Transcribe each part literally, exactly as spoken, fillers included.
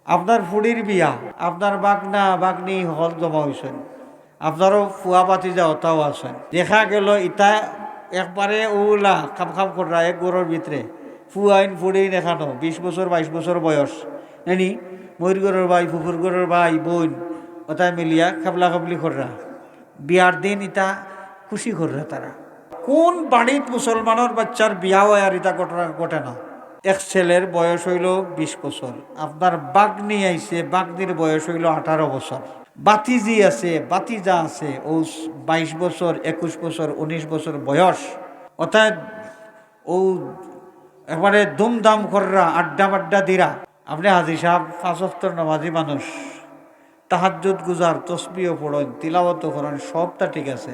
আপনার ফুড়ির বিয়া, আপনার বাগনা বাগনি হকল জমা অইছইন, আপনারও ফুয়া ভাতিজা অতাও আছইন। দেখা গেল ইতা একবারে অউলা খাম খাম কররা এক ঘরর ভিতরে, ফুয়াইন ফুড়িন এখানো বিশ বছর বাইশ বছর বয়স, নানি, মইর ঘরর ভাই, ফুফুর ঘরর ভাই, বইন, অতায় মিলিয়া খাবলা খাবলি কররা। বিয়ার দিন ইতা খুশি কররা তারা। কোন বাড়িত মুসলমানর বাচ্চার বিয়া অয় আর ইতা ঘটনা ঘটে না? এক ছেলের বয়স অইলো বিশ বছর, আপনার বাগনি আইছে, বাগনির বয়স অইলো আঠারো বছর, ভাতিজি আছে, ভাতিজা আছে, অউ বাইশ বছর, একুশ বছর, উনিশ বছর বয়স, অতায় অউ একবারে ধুমধাম কররা, আড্ডা মাড্ডা দিরা। আপনে হাজি সাব পাঁচ ওয়াক্তর নামাজি মানুষ, তাহাজ্জুদ গুজার, তসবিও পড়ইন, তিলাওয়াতও করইন, সবতা ঠিক আছে।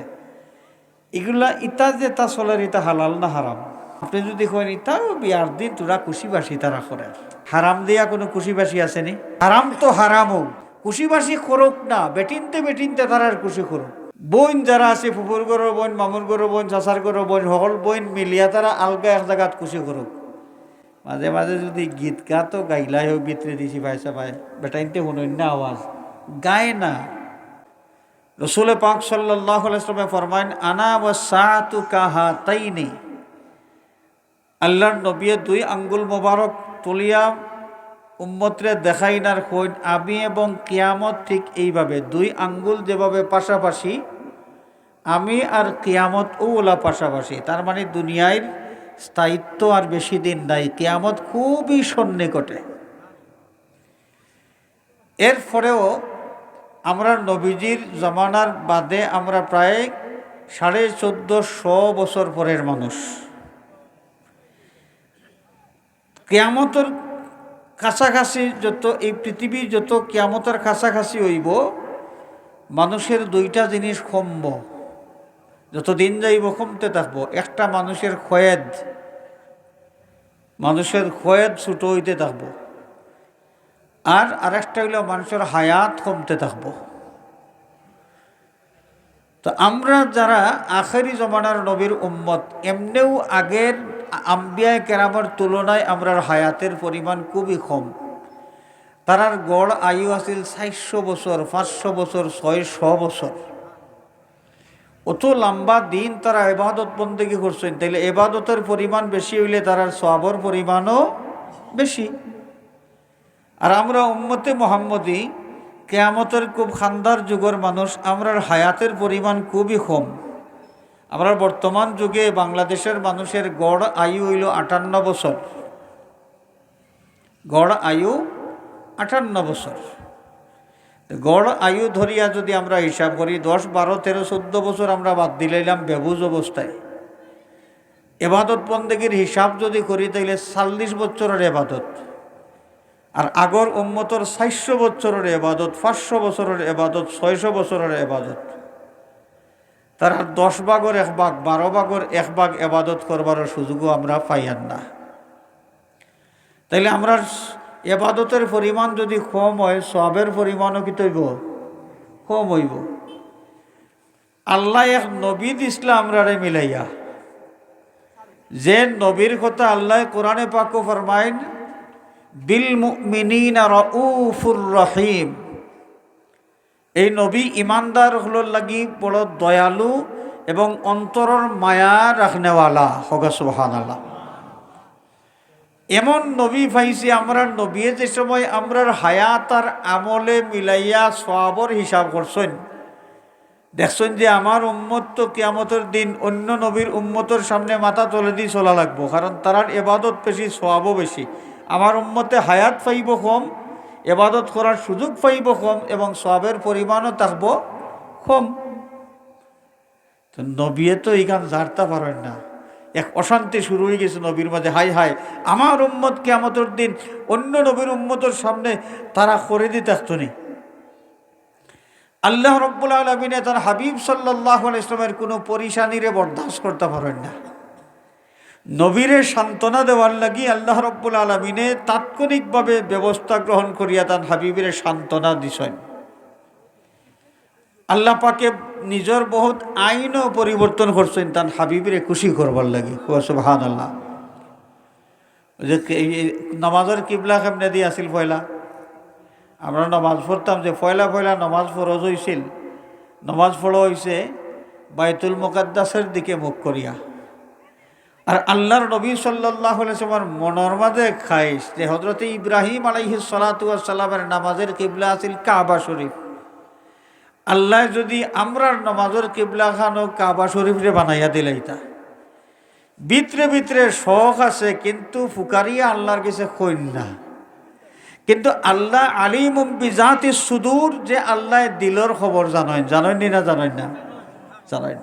ইগুলা ইতা যেতা চলের, ইতা হালাল না হারাম? আপনে যুদি কইন, ইতাও বিয়ার দিন থুড়া খুশি বাসি তারা করের, হারাম দিয়া কুনু খুশি বাসি আছেনি? হারাম তো হারামউ, খুশি বাসি করউক না, বেটিন্তে বেটিন্তে তারার খুশি করউক। বইন যারা আছে, ফুফুর ঘরর বইন, মামুর ঘরর বইন, চাচার ঘরর বইন, হকল বইন মিলিয়া তারা আলগা এক জাগাত খুশি করউক। মাঝে মাঝে যুদি গীত গাতও গাইলায় অউ ভিতরে দিছি ভাই সাবাই, বেটাইন্তে হুনইন না আওয়াজ, গায় না। রসুলে পাক সাল্লাল্লাহু আলাইহি ওয়াসাল্লামে ফরমাইন, "আনা ওয়া সাআতু কাহাতাইনি।" আল্লাহর নবিয়ে দুই আঙ্গুল মোবারক তুলিয়া উম্মতরে দেখাইন আর কইন, "আমি এবং কিয়ামত ঠিক এইভাবে, দুই আঙ্গুল যেভাবে পাশাপাশি, আমি আর কিয়ামত অউলা পাশাপাশি।" তার মানে দুনিয়ার স্থায়িত্ব আর বেশি দিন নাই, কিয়ামত খুবই সন্নিকটে। এরপরেও আমরার নবীজির জমানার বাদে আমরা প্রায় সাড়ে চোদ্দশো বছর পরের মানুষ। কিয়ামতর কাছাকাছি যত, এই পৃথিবী যত কিয়ামতর কাছাকাছি অইবো, মানুষের দুইটা জিনিস কমবো, যত দিন যাইবো কমতে থাকবো। একটা মানুষের কয়েদ, মানুষের কয়েদ ছোট অইতে থাকবো, আর আরেকটা অইলো মানুষের হায়াত কমতে থাকবো। তো আমরা যারা আখেরি জমানার নবীর উম্মত, এমনেউ আগের আম্বিয়ায়ে কেরামর তুলনায় আমরার হায়াতের পরিমাণ খুবই কম। তারার গড় আয়ু আছিল চাইরশো বছর, পাঁচশো বছর, ছয়শো বছর। অত লম্বা দিন তারা ইবাদত বন্দেগি করছইন, তাইলে ইবাদতের পরিমাণ বেশি অইলে তারার সওয়াবর পরিমাণও বেশি। আর আমরা উম্মতে মুহাম্মদী, কিয়ামতর খুব খান্দার যুগর মানুষ, আমরার হায়াতের পরিমাণ খুবই কম। আমরার বর্তমান যুগে বাংলাদেশের মানুষের গড় আয়ু অইলো আটান্ন বছর, গড় আয়ু আটান্ন বছর। তো গড় আয়ু ধরিয়া যুদি আমরা হিসাব করি, দশ, বারো, তেরো, চৌদ্দ বছর আমরা বাদ দিলাইলাম বেবুঝ অবস্থায়। এবাদত বন্দেগির হিসাব যুদি করি, তাইলে চল্লিশ বছরর এবাদত। আর আগর উম্মতর চাইরশো বছরর এবাদত, পাঁচশো বছরর এবাদত, ছয়শো বছরর এবাদত। তারার দশ ভাগর এক ভাগ, বারো ভাগর এক ভাগ এবাদত করবার সুযোগও আমরা পাইয়ার না। তাইলে আমরার এবাদতের পরিমাণ যুদি কম অয়, সওয়াবর পরিমাণও কিতা অইবো? কম অইবো। আল্লায় এক নবী দিছলা আমরারে মিলাইয়া, যে নবীর কথা আল্লায় কোরআনে পাকো ফরমাইন, "বিল মুমিনিনা রাউফুর রহিম।" এই নবী ইমানদার অকলর লাগি বড় দয়ালু এবং অন্তরর মায়া রাখনেওয়ালা। কউক্কা সুবহানাল্লাহ। এমন নবী পাইছি আমরার নবীয়ে, যে সময় আমরার হায়াত আর আমলে মিলাইয়া সওয়াবর হিসাব করছইন, দেখছইন যে আমার উম্মত তো কিয়ামতর দিন অইন্য নবীর উম্মতর সামনে মাথা তলেদি চলা লাগবো, কারণ তারার এবাদত বেশি, সওয়াবও বেশি। আমার উম্মতে হায়াত পাইবো কম, এবাদত করার সুযোগ পাইবো কম এবং সওয়াবর পরিমাণও থাকবো কম। তো নবীয়ে তো ইখান জারতা পারইন না। এক অশান্তি শুরু অইগেছে নবীর মাঝে, হায় হায়, আমার উম্মত কিয়ামতর দিন অইন্য নবীর উম্মতর সামনে তারা করেদি থাকতো নি। আল্লাহ রব্বুল আলামিনে তান হাবিব সাল্লাল্লাহু আলাইহি ওয়াসাল্লামর কুনু পরিশানিরে বরদাস্ত করতা পারইন না। নবীরে সান্ত্বনা দেওয়ার লাগি আল্লাহ রব্বুল আলামিনে তাৎক্ষণিকভাবে ব্যবস্থা গ্রহণ করিয়া তান হাবিবরে সান্ত্বনা দিছইন। আল্লাহ পাকে নিজর বহুত আইনও পরিবর্তন করছইন তান হাবিবরে খুশি করবার লাগি। কউক্কা সুবহানাল্লাহ। ওই যে কে-, এই, এই নামাজর কিবলা কেমনেদি আছিল পয়লা? আমরা নমাজ পড়তাম যে পয়লা পয়লা নমাজ ফরজ অইছিল, নমাজ পড়া অইছে বাইতুল মুকাদ্দাসের দিকে মুখ করিয়া। আর আল্লাহর নবী সাল্লাল্লাহু আলাইহি ওয়াসাল্লামর মনর মাঝে খাইশ যে হযরতে ইব্রাহিম আলাইহিস সালাতু ওয়াস সালামের নামাজের কিবলা আছিল কাবা শরীফ। আল্লায় যদি আমরার নমাজর কিবলা খানো কাবা শরীফরে বানাইয়া দিলাইতা। ভিতরে ভিতরে শখ আছে, কিন্তু ফুকারিয়া আল্লাহর গেছে কইন না। কিন্তু আল্লাহ আলিমুম বিজাতিস সুদূর, যে আল্লায় দিলর খবর জানইন, জানইন নি না জানইন না? জানইন।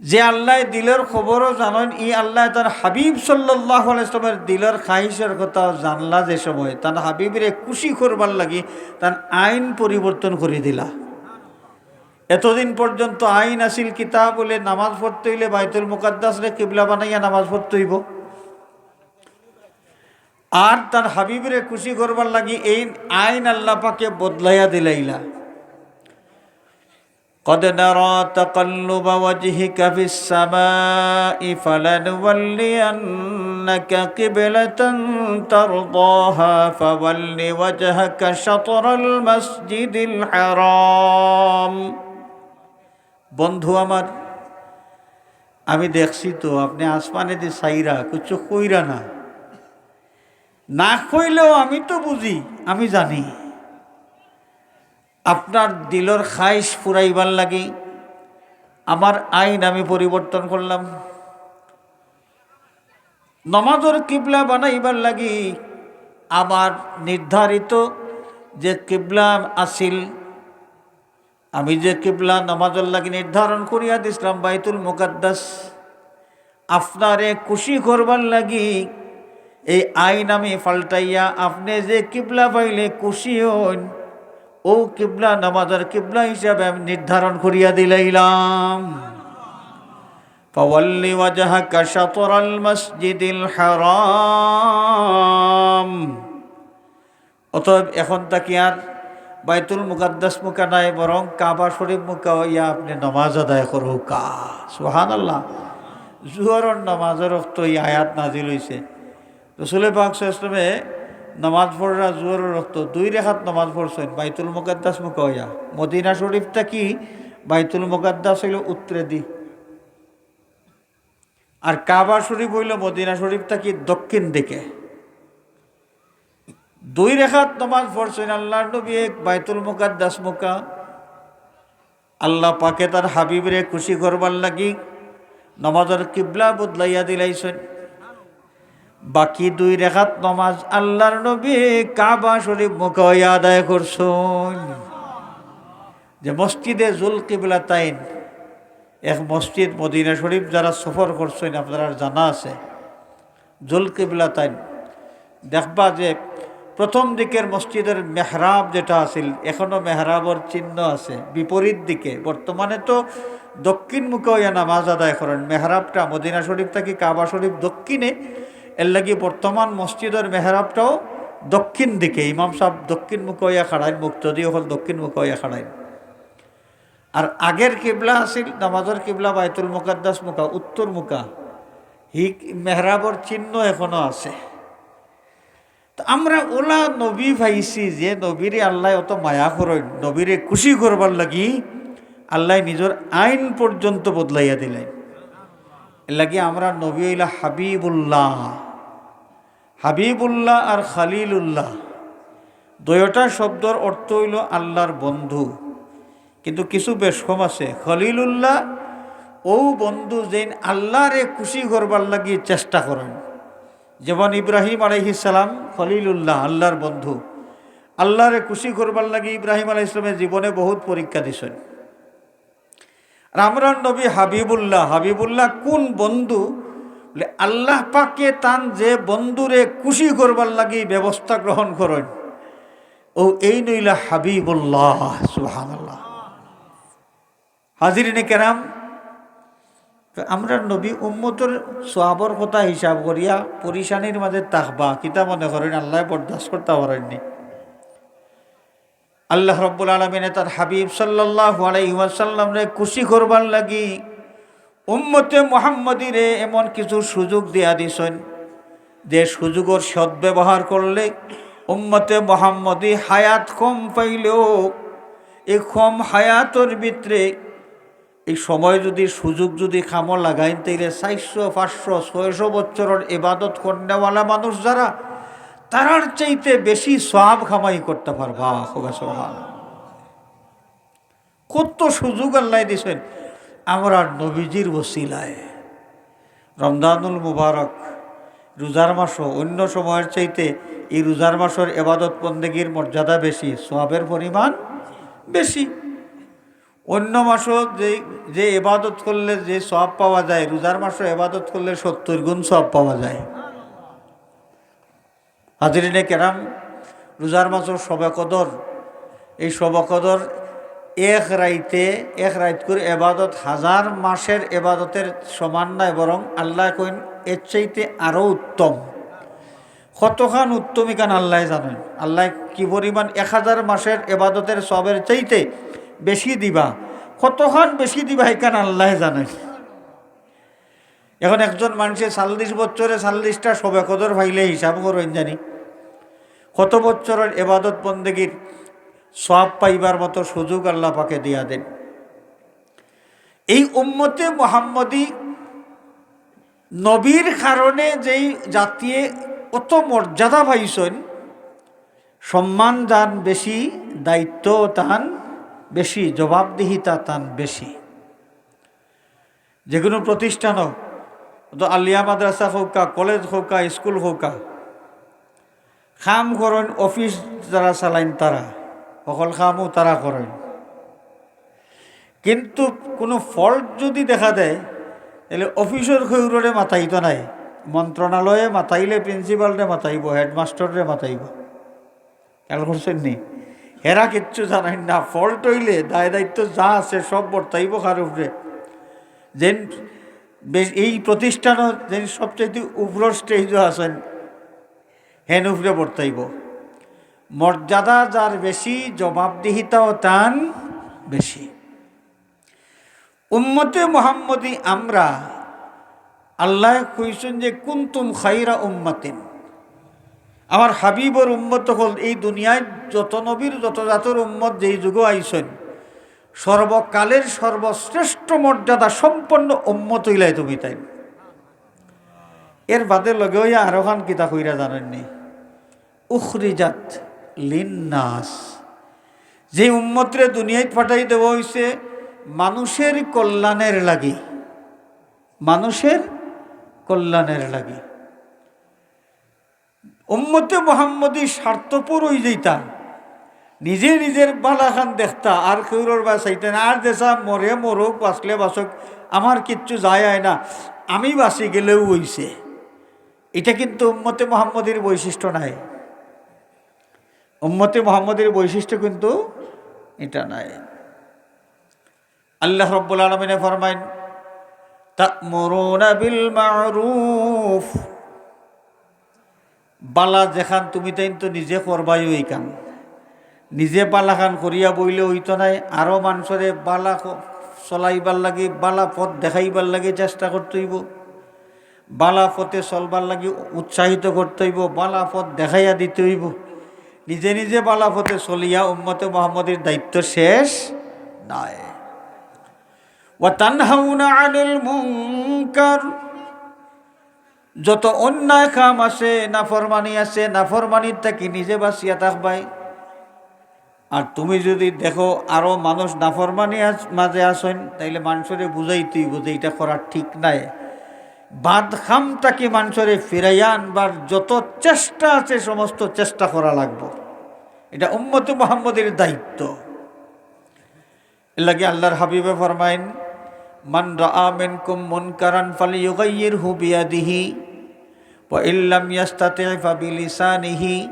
যে আল্লায় দিলর খবরও জানইন, ই আল্লায় তার হাবিব সাল্লাল্লাহু আলাইহি ওয়াসাল্লামের দিলর খাহিশর কথাও জানলা যে সময়, তার হাবিবরে খুশি করবার লাগি তার আইন পরিবর্তন করি দিলা। এতদিন পর্যন্ত আইন আছিল কিতা বুলে নামাজ পড়তে অইলে বাইতুল মুকাদ্দাসরে কিবলা বানাইয়া নামাজ পড়তে অইবো। আর তার হাবিবরে খুশি করবার লাগি এই আইন আল্লাহ পাকে বদলাইয়া দিলাইলা। قد نرى تقلب وجهك في السماء فلنولينك قبلة ترضاها فول وجهك شطر المسجد الحرام। বন্ধু আমার, আমি দেখছি তো আপনে আসমানেদি চাইরা, কিচ্ছু কইরা না। না কইলেও আমি তো বুঝি, আমি জানি। আপনার দিলর খাইশ ফুরাইবার লাগি আমার আইন আমি পরিবর্তন করলাম। নমাজর কিবলা বানাইবার লাগি আমার নির্ধারিত যে কিবলা আছিল, আমি যে কিবলা নমাজর লাগি নির্ধারণ করিয়া দিছলাম বাইতুল মুকাদ্দাস, আপনারে খুশি করবার লাগি এই আইন আমি পাল্টাইয়া আপনে যে কিবলা পাইলে খুশি অইন, অউ কিবলা নমাজর কিবলা হিসাবে আমি নির্ধারণ করিয়া দিলাইলাম। فول وجهك شطر المسجد الحرام। অতএব এখন থাকি আর বাইতুল মুকাদ্দাস মুখা নায়, বরং কাবা শরীফ মুখা অইয়া আপনে নমাজ আদায় করউক্কা। সুবহানাল্লাহ। জুহরর নমাজর অক্ত ই আয়াত নাজিল অইছে। রসুলে পাক সাল্লাল্লাহু আলাইহি ওয়াসাল্লামে নমাজ পড়রা জুহরর অক্ত দুই রেখাত নমাজ পড়ছইন বাইতুল মুকাদ্দাস মুখা অইয়া। মদিনা শরীফ থাকি বাইতুল মুকাদ্দাস অইলো উত্তরেদি, আর কাবা শরীফ অইলো মদিনা শরীফ থাকি দক্ষিণ দিকে। দুই রেখাত নমাজ পড়ছইন আল্লাহর নবী এক বাইতুল মুকাদ্দাস মুখা। আল্লাহ পাকে তার হাবিবরে খুশি করবার লাগি নমাজর কিবলা বদলাইয়া দিলাইছইন। বাকি দুই রেখাত নমাজ আল্লাহর নবী কাবা শরীফ মুখা অইয়া আদায় করছইন। যে মসজিদে জুল কিবলাতাইন, এক মসজিদ মদিনা শরীফ যারা সফর করছইন আপনারার জানা আছে, জুল কিবলাতাইন। দেখবা যে প্রথম দিকের মসজিদের মেহরাব যেটা আছিল, এখনো মেহরাবর চিহ্ন আছে বিপরীত দিকে। বর্তমানে তো দক্ষিণ মুখা অইয়া নামাজ আদায় করইন। মেহরাবটা মদিনা শরীফ থাকি কাবা শরীফ দক্ষিণে, এর লাগি বর্তমান মসজিদের মেহরাবটাও দক্ষিণ দিকে। ইমাম সাব দক্ষিণ মুখা অইয়া খাড়াইন, মুক্তদি অকল দক্ষিণ মুখা অইয়া খাড়াইন। আর আগের কিবলা আছিল, নামাজর কিবলা বাইতুল মুকাদ্দাস মুখা, উত্তর মুখা, হি মেহরাবর চিহ্ন এখনো আছে। তো আমরা অলা নবী পাইছি যে নবীরে আল্লায় অত মায়া করইন, নবীরে খুশি করবার লাগি আল্লায় নিজর আইন পর্যন্ত বদলাইয়া দিলাইন। এর লাগি আমরার নবী অইলা হাবিবুল্লাহ। হাবিবুল্লাহ আর খালিলুল্লাহ দুইটা শব্দর অর্থ অইলো আল্লাহর বন্ধু, কিন্তু কিছু বেশকম আছে। খলিলুল্লাহ অউ বন্ধু যেইন আল্লাহরে খুশি করবার লাগি চেষ্টা করইন। যেমন ইব্রাহিম আলাইহিস সালাম খলিলুল্লাহ, আল্লাহর বন্ধু, আল্লাহরে খুশি করবার লাগি ইব্রাহিম আলাইহিস সালামে জীবনে বহুত পরীক্ষা দিছইন। আর আমরার নবী হাবিবুল্লাহ। হাবিবুল্লাহ কোন বন্ধু? বলে, আল্লাহ পাকে তান যে বন্ধুরে খুশি করবার লাগি ব্যবস্থা গ্রহণ করইন, অউ এইন অইলা হাবিবুল্লাহ। সুবহানাল্লাহ। হাজিরিনে কেরাম, তো আমরার নবী উম্মতর সওয়াবর কথা হিসাব করিয়া পরিশানির মাঝে থাকবা, কিতা মনে করইন আল্লায় বরদাস্ত করতা পারইন নি? আল্লাহ রব্বুল আলামিনে তার হাবিব সাল্লাল্লাহু আলাইহি ওয়াসাল্লামরে খুশি করবার লাগি উম্মতে মুহাম্মদীরে এমন কিছু সুযোগ দিয়া দিছইন, যে সুযোগর সদ্ব্যবহার করলে উম্মতে মোহাম্মদী হায়াত কম পাইলেও এই কম হায়াতর ভিতরে এই সময় যদি, সুযোগ যদি কামো লাগাইন, তাইলে চাইরশো, পাঁচশো, ছয়শো বছরর ইবাদত করনেওয়ালা মানুষ যারা, তারার চাইতে বেশি সওয়াব কামাই করতা পারবা। কওবা সুবহানাল্লাহ। কত সুযোগ আল্লায় দিছইন আমরার নবীজির ওসিলায়। রমজানুল মুবারক, রোজার মাসো অন্য সময়র চাইতে এই রোজার মাসর ইবাদত বন্দেগীর মর্যাদা বেশি, সওয়াবের পরিমাণ বেশি। অন্য মাসো যে, যে ইবাদত করলে যে সওয়াব পাওয়া যায়, রোজার মাসো ইবাদত করলে সত্তর গুণ সওয়াব পাওয়া যায়। হাজিরিনে কেরাম, রোজার মাসর শবে কদর, এই শবে কদর এক রাইতে, এক রাইতকুর ইবাদত হাজার মাসর ইবাদতর সমান নায়, বরং আল্লায় কইন এর চাইতে আরো উত্তম। কতখান উত্তম ইখান আল্লায় জানইন। আল্লায় কি পরিমাণ এক হাজার মাসর ইবাদতর সওয়াবর চাইতে বেশি দিবা, কতখান বেশি দিবা ইখান আল্লায় জানইন। এখন একজন মানষে চল্লিশ বছরে চল্লিশটা শবে কদর পাইলে হিসাব করইন জানি, কত বছরর ইবাদত বন্দেগীর সওয়াব পাইবার মতো সুযোগ আল্লাহ পাকে দিয়া দেন। এই উম্মতে মোহাম্মদী নবীর কারণে যেই জাতিয়ে অত মর্যাদা পাইছইন, সম্মান তান বেশি, দায়িত্ব তান বেশি, জবাবদিহিতা তান বেশি। যে কোনো প্রতিষ্ঠানও, তো আলিয়া মাদ্রাসা হউক্কা, কলেজ হউক্কা, স্কুল হউক্কা, কাম করইন, অফিস যারা চালাইন তারা, হকল কামও তারা করইন। কিন্তু কোনো ফল্ট যদি দেখা দেয়, তাইলে অফিসর কেউররে মাতাইতো নায়, মন্ত্রণালয়ে মাতাইলে প্রিন্সিপালরে মাতাইবো, হেডমাস্টররে মাতাইবো। খেয়াল করছইন নি? হেরা কিচ্ছু জানইন না। ফল্ট অইলে দায় দায়িত্ব যা আছে সব বর্তাইবো কার উপরে? যেন বে-, এই প্রতিষ্ঠানর যেন সবচাইতে উপরর স্টেজও আছইন, হেন উপরে বর্তাইবো। মর্যাদা যার বেশি, জবাবদিহিতাও তান বেশি। উম্মতে মোহাম্মদী আমরা, আল্লায় কইছইন যে, "কুনতুম খাইরা উম্মাতিন।" আমার হাবিবর উম্মত অকল, এই দুনিয়াত যত নবীর, যত জাতর উম্মত যেই যুগো আইছইন, সর্বকালের সর্বশ্রেষ্ঠ মর্যাদা সম্পন্ন উম্মত অইলায় তুমি তাইন। এর বাদে লগে অইয়া আরোখান কিতা কইরা জানইন নি? উখরিজাত লিন্নাস, যে উম্মতরে দুনিয়াত পাঠাই দেওয়া অইছে মানুষের কল্যাণের লাগি, মানুষের কল্যাণের লাগি। উম্মতে মোহাম্মদী স্বার্থপর অইযাইতা, নিজে নিজের বালাখান দেখতা, আর কেউরর বায় চাইতা না, আর যেছা মরে মরউক, বাঁচলে বাঁচউক, আমার কিচ্ছু যায় আয় না, আমি বাঁচি গেলেও অইছে। ইটা কিন্তু উম্মতে মোহাম্মদীর বৈশিষ্ট্য নায়। উম্মতে মোহাম্মদীর বৈশিষ্ট্য কিন্তু ইটা নায়। আল্লাহ রব্বুল আলামিনে ফরমাইন, "তা'মুরুনা বিল মা'রুফ।" বালা যেখান তুমি তাইন তো নিজে করবায়ও ইখান। নিজে বালাখান করিয়া বইলে অইতো নায়, আরো মানষরে বালা ক-, চলাইবার লাগি, বালা পথ দেখাইবার লাগি চেষ্টা করতে অইবো। বালা পথে চলবার লাগি উৎসাহিত করতে অইবো, বালা পথ দেখাইয়া দিতে অইবো। নিজে নিজে বালা পথে চলিয়া উম্মতে মোহাম্মদীর দায়িত্ব শেষ নায়। "ওয়া তানহাউনা আনিল মুনকার।" যত অন্যায় কাম আছে, নাফরমানি আছে, নাফরমানির থাকি নিজে বাঁচিয়া থাকবায়। আর তুমি যদি দেখো আরো মানুষ নাফরমানি আছ-, মাঝে আছইন, তাইলে মানষরে বুঝাইতে অইবো যে ইটা করা ঠিক নায়। বাদ কাম থাকি মানষরে ফিরাইয়া আনবার যত চেষ্টা আছে, সমস্ত চেষ্টা করা লাগবো। ইটা উম্মতে মোহাম্মদীর দায়িত্ব। এর লাগি আল্লাহর হাবিবে ফরমাইন, "মান রাআ মিনকুম মুনকারান ফালইয়ুগাইয়িরহু বিয়াদিহি, ওয়া ইল্লাম ইয়াস্তাতি' ফাবিলিসানিহি,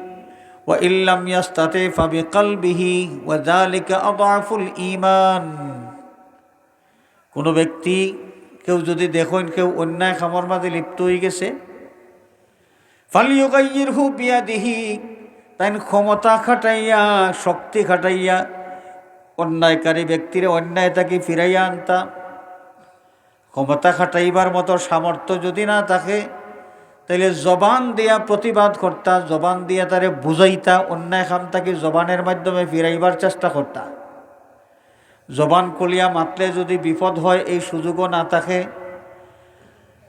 ওয়া ইল্লাম ইয়াস্তাতি' ফাবিকালবিহি, ওয়া যালিকা আদআফুল ঈমান।" কোনো ব্যক্তি, কেউ যদি দেখইন কেউ অন্যায় কামর মাঝে লিপ্ত অইগেছে, ফালইয়ুগাইয়িরহু বিয়াদিহি, তাইন ক্ষমতা খাটাইয়া, শক্তি খাটাইয়া অন্যায়কারী ব্যক্তিরে অন্যায় থাকি ফিরাইয়া আনতা। ক্ষমতা খাটাইবার মতো সামর্থ্য যদি না থাকে, তাইলে জবান দিয়া প্রতিবাদ করতা, জবান দিয়া তারে বুঝাইতা, অন্যায় কাম থাকি জবানের মাধ্যমে ফিরাইবার চেষ্টা করতা। জবান খুলিয়া মাতলে যদি বিপদ হয়, এই সুযোগও না থাকে।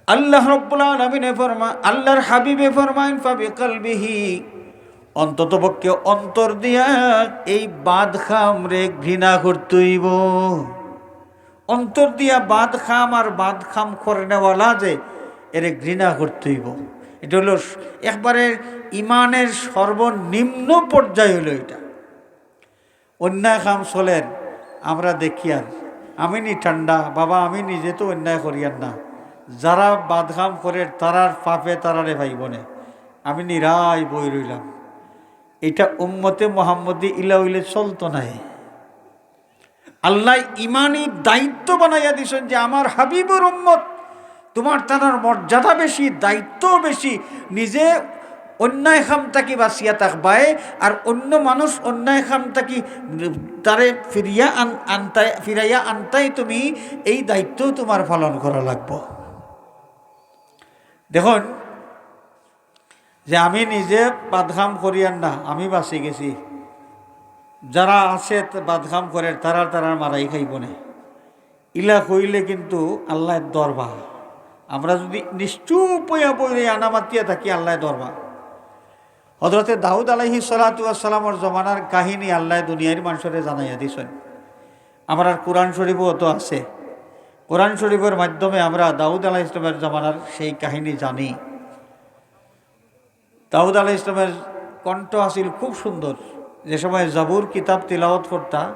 আল্লাহ রব্বুল আলামিনে ফরমা-, আল্লাহর হাবিবে ফরমাইন, "ফাবিকালবিহি", অন্তত পক্ষে অন্তর দিয়া এই বাদ কামরে ঘৃণা করতে অইবো। অন্তর দিয়া বাদ কাম আর বাদ কাম করনেওয়ালা যে, এরে ঘৃণা করতে অইবো। এটা হলো স-, একবারে ইমানের সর্বনিম্ন পর্যায় হলো এটা। অন্যায় কাম চলের, আমরা দেখিয়ার, আমি নি ঠান্ডা, বাবা, আমি নিজে তো অন্যায় করিয়ার না। যারা বাদ কাম করের, তারার পাপে তারারে পাইবো নে। আমি নিরাই বই রইলাম। এটা উম্মতে মোহাম্মদী ইলা অইলে চলতো নায়। আল্লাহ ইমানি দায়িত্ব বানাইয়া দিছেন যে আমার হাবিবর উম্মত, তোমার তারার মর্যাদা বেশি, দায়িত্ব বেশি। নিজে অন্যায় কাম থাকি বাঁচিয়া থাকবায়, আর অন্য মানুষ অন্যায় কাম থাকি তারে ফিরিয়া আন-, আনতায়, ফিরাইয়া আনতায় তুমি এই দায়িত্ব তোমার পালন করা লাগবো। দেখুন, যে আমি নিজে বাদ কাম করিয়ার না, আমি বাঁচি গেছি। যারা আছে তে বাদ কাম করের, তারা তারার মারাই খাইবো নে। ইলা কইলে কিন্তু আল্লায় দরবা। আমরা যদি নিশ্চুপ অইয়া বইরে আনা মাতিয়া থাকি, আল্লায় দরবা। হযরতে দাউদ আলাইহিস সালাতু ওয়াস সালামর জমানার কাহিনী আল্লায় দুনিয়ার মানুষরে জানাইয়া দিছেন। আমরার কোরআন শরীফও তো আছে। কোরআন শরীফের মাধ্যমে আমরা দাউদ আলাইহিস সালামের জমানার সেই কাহিনী জানি। দাউদ আলাইহিস সালামের কণ্ঠ আছিল খুব সুন্দর। যে সময় জাবুর কিতাব তিলাওয়াত করতা,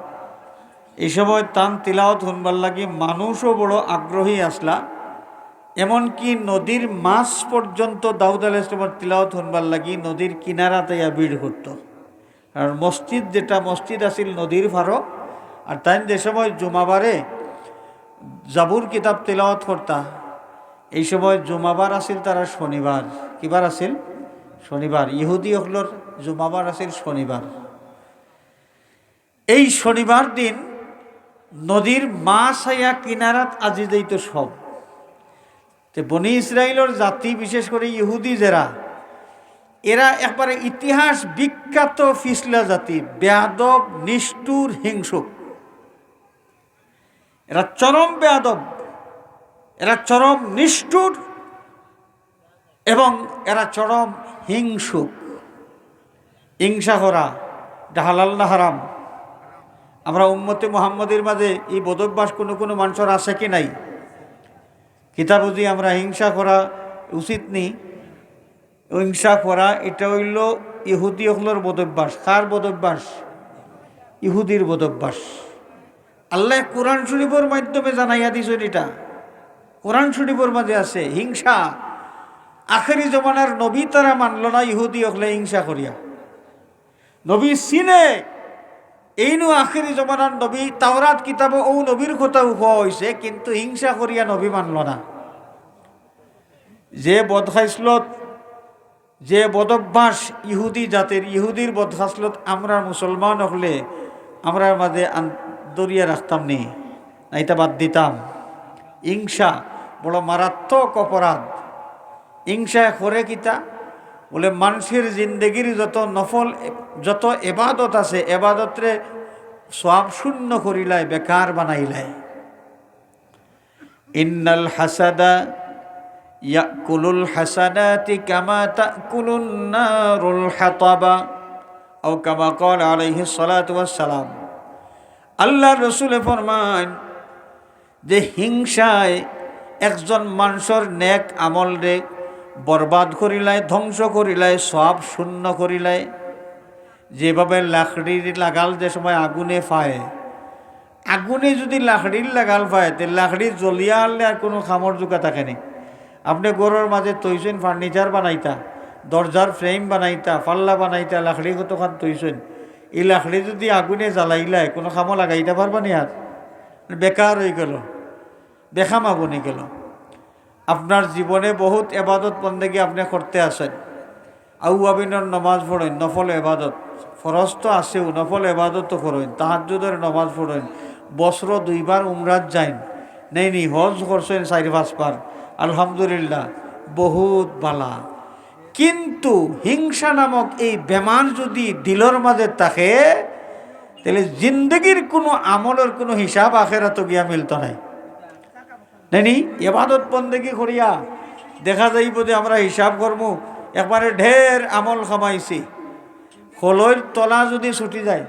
এই সময় তান তিলাওয়াত হুনবার লাগি মানুষও বড় আগ্রহী আসলা। এমনকি নদীর মাছ পর্যন্ত দাউদ আলাইহিস সালামের তিলাওয়াত হুনবার লাগি নদীর কিনারাত আইয়া ভিড় করত। আর মসজিদ, যেটা মসজিদ আছিল নদীর পারো, আর তাইন যে সময় জুমাবারে জাবুর কিতাব তিলাওয়াত করতা, এই সময় জুমাবার আছিল তারার শনিবার। কিবার আছিল? শনিবার। ইহুদি অকলর জুমাবার আছিল শনিবার। এই শনিবার দিন নদীর মাছ আইয়া কিনারাত আজি যাইতো সব। তে বনি ইসরাইলর জাতি, বিশেষ করে ইহুদি যেরা, এরা একবারে ইতিহাস বিখ্যাত ফিসলা জাতি, বেয়াদব, নিষ্ঠুর, হিংসুক। এরা চরম বেয়াদব, এরা চরম নিষ্ঠুর এবং এরা চরম হিংসুক। হিংসা করা, এটা হালাল না হারাম? আমরা উম্মতে মুহাম্মদীর মাঝে এই বদভ্যাস কোনো কোনো মানুষর আছে কি নাই? কিতা বুঝি আমরা হিংসা করা উচিত নি? হিংসা করা এটা অইলো ইহুদি অকলর বদভ্যাস। কার বদভ্যাস? ইহুদির বদভ্যাস। আল্লায় কোরআন শরীফর মাধ্যমে জানাইয়া দিছইন এটা। কোরআন শরীফর মাঝে আছে হিংসা। আখেরি জমানার নবী তারা মানলো না, ইহুদি অকলে হিংসা করিয়া। নবী চিনে, এইনু আখেরি জমানার নবী, তাওরাত কিতাবো ও নবীর কথা কওয়া অইছে, কিন্তু হিংসা করিয়া নবী মানলো না। যে বদখাইসলত, যে বদভ্যাস ইহুদি জাতির, ইহুদির বদখাসলত আমরা মুসলমান অকলে আমরার মাঝে আন-, ধরিয়া রাখতাম নি, না এটা বাদ দিতাম। হিংসা বড় মারাত্মক অপরাধ। হিংসায় করে কিতা? বলে, মানুষের জিন্দেগির যত নফল, যত এবাদত আছে, এবাদতরে সওয়াব শূন্য করিলায়, বেকার বানাইলায়। ইন্নাল হাসাদা ইয়াকুলুল হাসানাতি কামা তাকুলুন নারুল হাতাবা, আও কামা ক্বালা আলাইহিস সালাতু ওয়াস সালাম। আল্লাহর রসুলে ফরমান যে হিংসায় একজন মানুষর নেক আমলরে বরবাদ করিলায়, ধ্বংস করিলায়, সওয়াব শূন্য করিলায়। যেভাবে লাকড়ির লাগাল যে সময় আগুনে ফায়, আগুনে যদি লাকড়ির লাগাল ফায়, তে লাকড়ি জ্বলিয়া হারলে আর কোনো কামর জুকা থাকে নি। আপনে ঘরর মাঝে থইছইন, furniture বানাইতা, দরজার frame বানাইতা, পাল্লা বানাইতা, লাকড়ি কতখান থইছইন, ই লাকড়ি যদি আগুনে জ্বালাইলায়, কোনো কামো লাগাইতা পারবা নি আর? বেকার অইগেলো, বেকাম বনিগেলো। আপনার জীবনে বহুত এবাদত বন্দেগি আপনে করতে আছইন। আউয়াবিনর নমাজ পড়ইন, নফল এবাদত। ফরজ তো আছেউ, নফল এবাদত তো করইন, তাহাজ্জুদর নমাজ পড়ইন, বছরো দুইবার উমরাত যাইন, নেই নি, হজ করছইন চাইর পাঁচবার, আলহামদুলিল্লাহ, বহুত বালা। কিন্তু হিংসা নামক এই বেমার যদি দিলর মাঝে থাকে, তাইলে জিন্দেগির কুনু আমলর কুনু হিসাব আখেরাতো গিয়া মিলতো নায়। নায়নি? ইবাদত বন্দেগি করিয়া দেখা যাইবো যে আমরা হিসাব করমু, একবারে ঢের আমল কামাইছি, কলইর তলা যদি ছুটি যায়,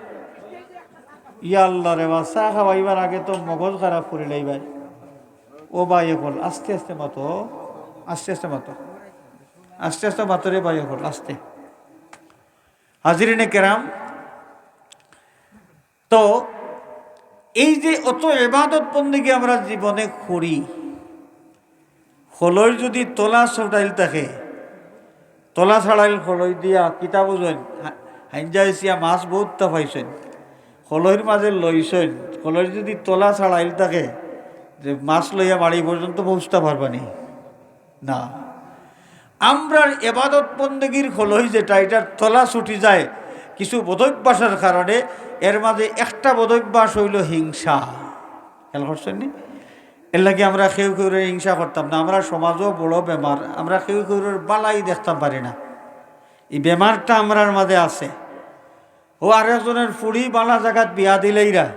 ইয়া আল্লাহ রে বা, চা খাওয়াইবার আগে তো মগজ খারাপ করিলাইবায়। ও ভাই অকল, আস্তে আস্তে মাতো, আস্তে আস্তে মাতো, আস্তে আস্তে মাতো রে ভাই অকল, আস্তে। হাজিরিনে কেরাম, তো এই যে অত ইবাদত বন্দেগি আমরা জীবনে করি, কলইর যদি তলা ছুটাইল থাকে, তলা ছাড়াইল কলই দিয়া, কিতা বুঝইন? হা-, হাইঞ্জা আইছিয়া মাছ বউততা পাইছইন, কলইর মাঝে লইছইন, কলইর যদি তলা ছাড়াইল থাকে, যে মাছ লইয়া বাড়ি পর্যন্ত পৌঁছতা পারবানি? না। আমরার ইবাদত বন্দেগির কলই যেটা, ইটার তলা ছুটি যায় কিছু বদভ্যাসর কারণে। এর মাঝে একটা বদভ্যাস অইলো হিংসা। খেয়াল করছইন নি? এরলাগি আমরা কেউ কেউরে হিংসা করতাম না। আমরার সমাজো বড় বেমার, আমরা কেউ কেউর বালাই দেখতাম পারি না। ই বেমারটা আমরার মাঝে আছে। ও আরেকজনর ফুড়ি বালা জাগাত বিয়া দিলাইরা,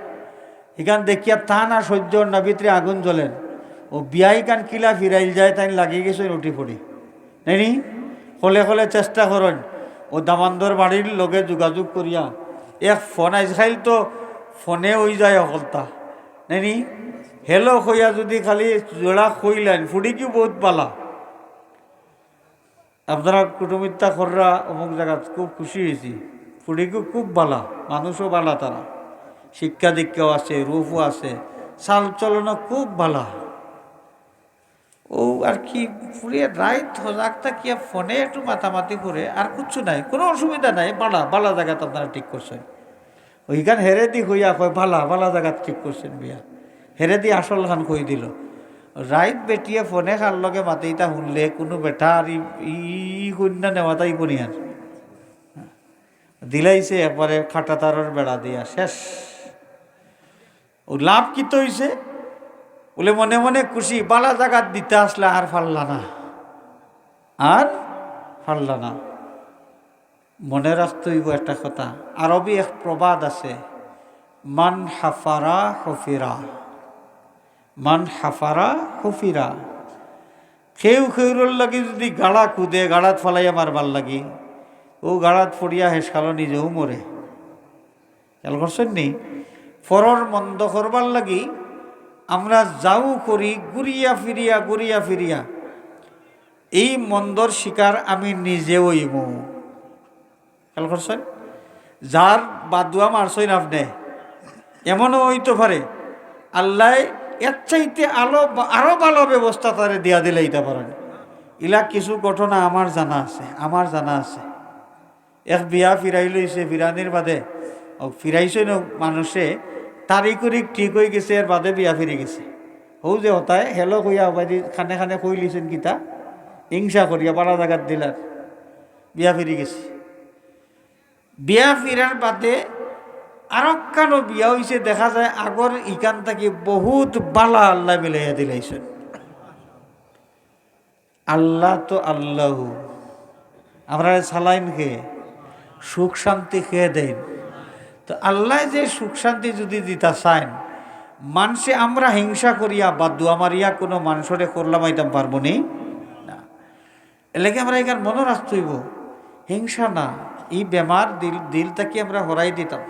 ইখান দেখিয়া তান আর সইজ্য অর না, ভিতরে আগুন জ্বলের। ও বিয়া ইখান কিলা ফিরাইল যায়, তাইন লাগি গেছইন উঠি পড়ি। নায়নি? কলে কলে চেষ্টা করইন, ও দামান্দর বাড়ির লগে যোগাযোগ করিয়া, এক ফোন, আইজকাইল তো ফোনে অইযায় হকলতা। নায়নি? Hello কইয়া যদি খালি জোড়া কইলাইন, ফুড়িগিও বউত বালা। আপনারা কুটুমিতা কররা অমুক জাগাত, খুব খুশি অইছি। ফুড়িগিও খুব বালা, মানুষও বালা তারা, শিক্ষা দীক্ষাও আছে, রূপও আছে, চাল চলনও খুব বালা। ও আর কি, ফুড়িয়ে রাইত হজাগ থাকিয়া ফোনে একটু মাতামাতি করে, আর কিচ্ছু নাই, কুনু অসুবিধা নাই, বালা, বালা জাগাত আপনারা ঠিক করছইন। ওইখান হেরেদি কইয়া কয়, "বালা, বালা জাগাত ঠিক করছইন বিয়া।" হেরেদি আসল খান কই দিল। রাইত বেটিয়ে ফোনে কার লগে মাতে ইতা হুনলে, কুনু বেটা আর ই, ই, ই কইন্যা নেওয়াতাই করিয়ার। দিলাইছে একবারে কাটা তারর বেড়া দিয়া শেষ। ও লাভ কিতা অইছে? বুলে মনে মনে খুশি, বালা জাগাত দিতা আছলা আর পারলা না, আর পারলা না। মনে রাখতে অইবো একটা কথা, আরবি এক প্রবাদ আছে, "মান হাফারা হুফিরা, মান হাফারা হুফিরা।" কেউ কেউরর লাগি যদি গাড়া খুদে, গাড়াত ফালাইয়া মারবার লাগি, ও গাড়াত পড়িয়া হেশকালো নিজেও মরে। খেয়াল করছইন নি? পরর মন্দ করবার লাগি আমরা যাউ করি, ঘুরিয়া ফিরিয়া, ঘুরিয়া ফিরিয়া, এই মন্দর শিকার আমি নিজেউ অইমু। খেয়াল করছইন? যার বাদুয়া মারছইন আপনে, এমনও অইতো পারে আল্লায় এর চাইতে আলো বা-, আরো ভালো ব্যবস্থা তারে দিয়া দিলাইতা পারেন। ইলা কিছু ঘটনা আমার জানা আছে, আমার জানা আছে। এক বিয়া ফিরাইল অইছে, ফিরানির বাদে, ও ফিরাইছইন মানুষে, তারিখ উরিখ ঠিক অইগেছে, এর বাদে বিয়া ফিরি গেছে। হউ যে হতায়, hello কইয়া হবায়দি কানে কানে কইলিছইন কিতা, হিংসা করিয়া বালা জাগাত দিলার, বিয়া ফিরি গেছে। বিয়া ফিরার বাদে আরোকখানো বিয়া অইছে, দেখা যায় আগর ইখান থাকি বউত বালা আল্লায় মিলাইয়া দিলাইছইন। আল্লাহ তো আল্লাহ, আমরারে চালাইন কে? সুখ শান্তি কে দেইন? তো আল্লায় যে সুখ শান্তি যদি দিতা চাইন, মানষে আমরা হিংসা করিয়া বা দোয়া মারিয়া কুনু মানষরে করলাম আইতাম পারবো নি? না। এরলাগি আমরা ইখান মনো রাখতে অইবো, হিংসা না, ই বেমার দিল, দিল থাকি আমরা হরাই দিতাম।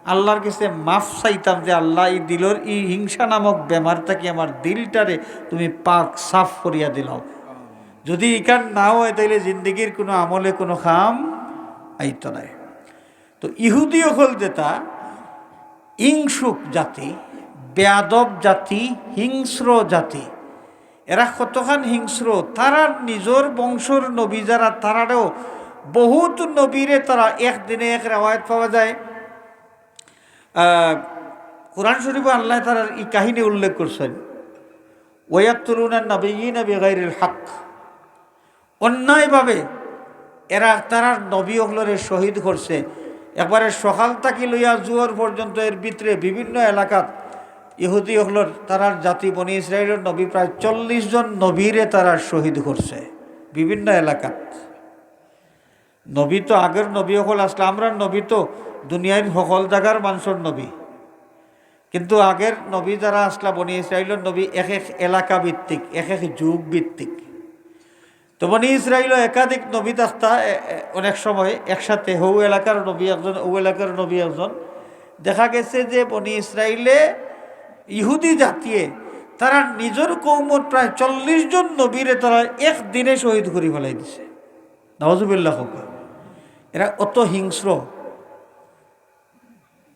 আল্লার গেছে মাফ চাইতাম যে, "আল্লাহ, ই দিলর ই হিংসা নামক বেমার থাকি আমার দিলটারে তুমি পাক সাফ করিয়া দিলাও।" যদি ইখান না অয়, তাইলে জিন্দেগির কুনু আমলে কুনু কাম আইতো নায়। তো ইহুদি অকল যেটা হিংসুক জাতি, বেয়াদব জাতি, হিংস্র জাতি, এরা কতখান হিংস্র, তারার নিজর বংশর নবী যারা, তারারেও বউত নবীরে তারা একদিনে, এক রেওয়ায়ত পাওয়া যায়, আহ, কোরআন শরীফো আল্লায় তারার ই কাহিনী উল্লেখ করছইন, "ওয়ায়াকতুলুনান নাবিয়্যিনা বিগাইরিল হক।" অন্যায়ভাবে এরা তারার নবী অকলরে শহীদ করছে। একবারে সকাল থাকি লইয়া জোহর পর্যন্ত এর ভিতরে বিভিন্ন এলাকাত ইহুদি অকলর, তারার জাতি বনি ইসরাইলর নবী প্রায় চল্লিশ জন নবীরে তারা শহীদ করছে বিভিন্ন এলাকাত। নবী তো আগর নবী অকল আছলা, আমরার নবী তো দুনিয়ার হকল জাগার মানষর নবী। কিন্তু আগর নবী যারা আছলা, বনি ইসরাইলর নবী এক এক এলাকা ভিত্তিক, এক এক যুগ ভিত্তিক। তো বনি ইসরাইলও একাধিক নবী থাকতা, এ, এ, অনেক সময় একসাথে হউ এলাকার নবী একজন, অউ এলাকার নবী একজন। দেখা গেছে যে বনি ইসরাইলে ইহুদি জাতিয়ে তারা নিজর কৌমর প্রায় চল্লিশ জন নবীরে তারা এক দিনে শহীদ করি ফালাই দিছে। নাউজুবিল্লাহ কউক্কা। এরা অত হিংস্র।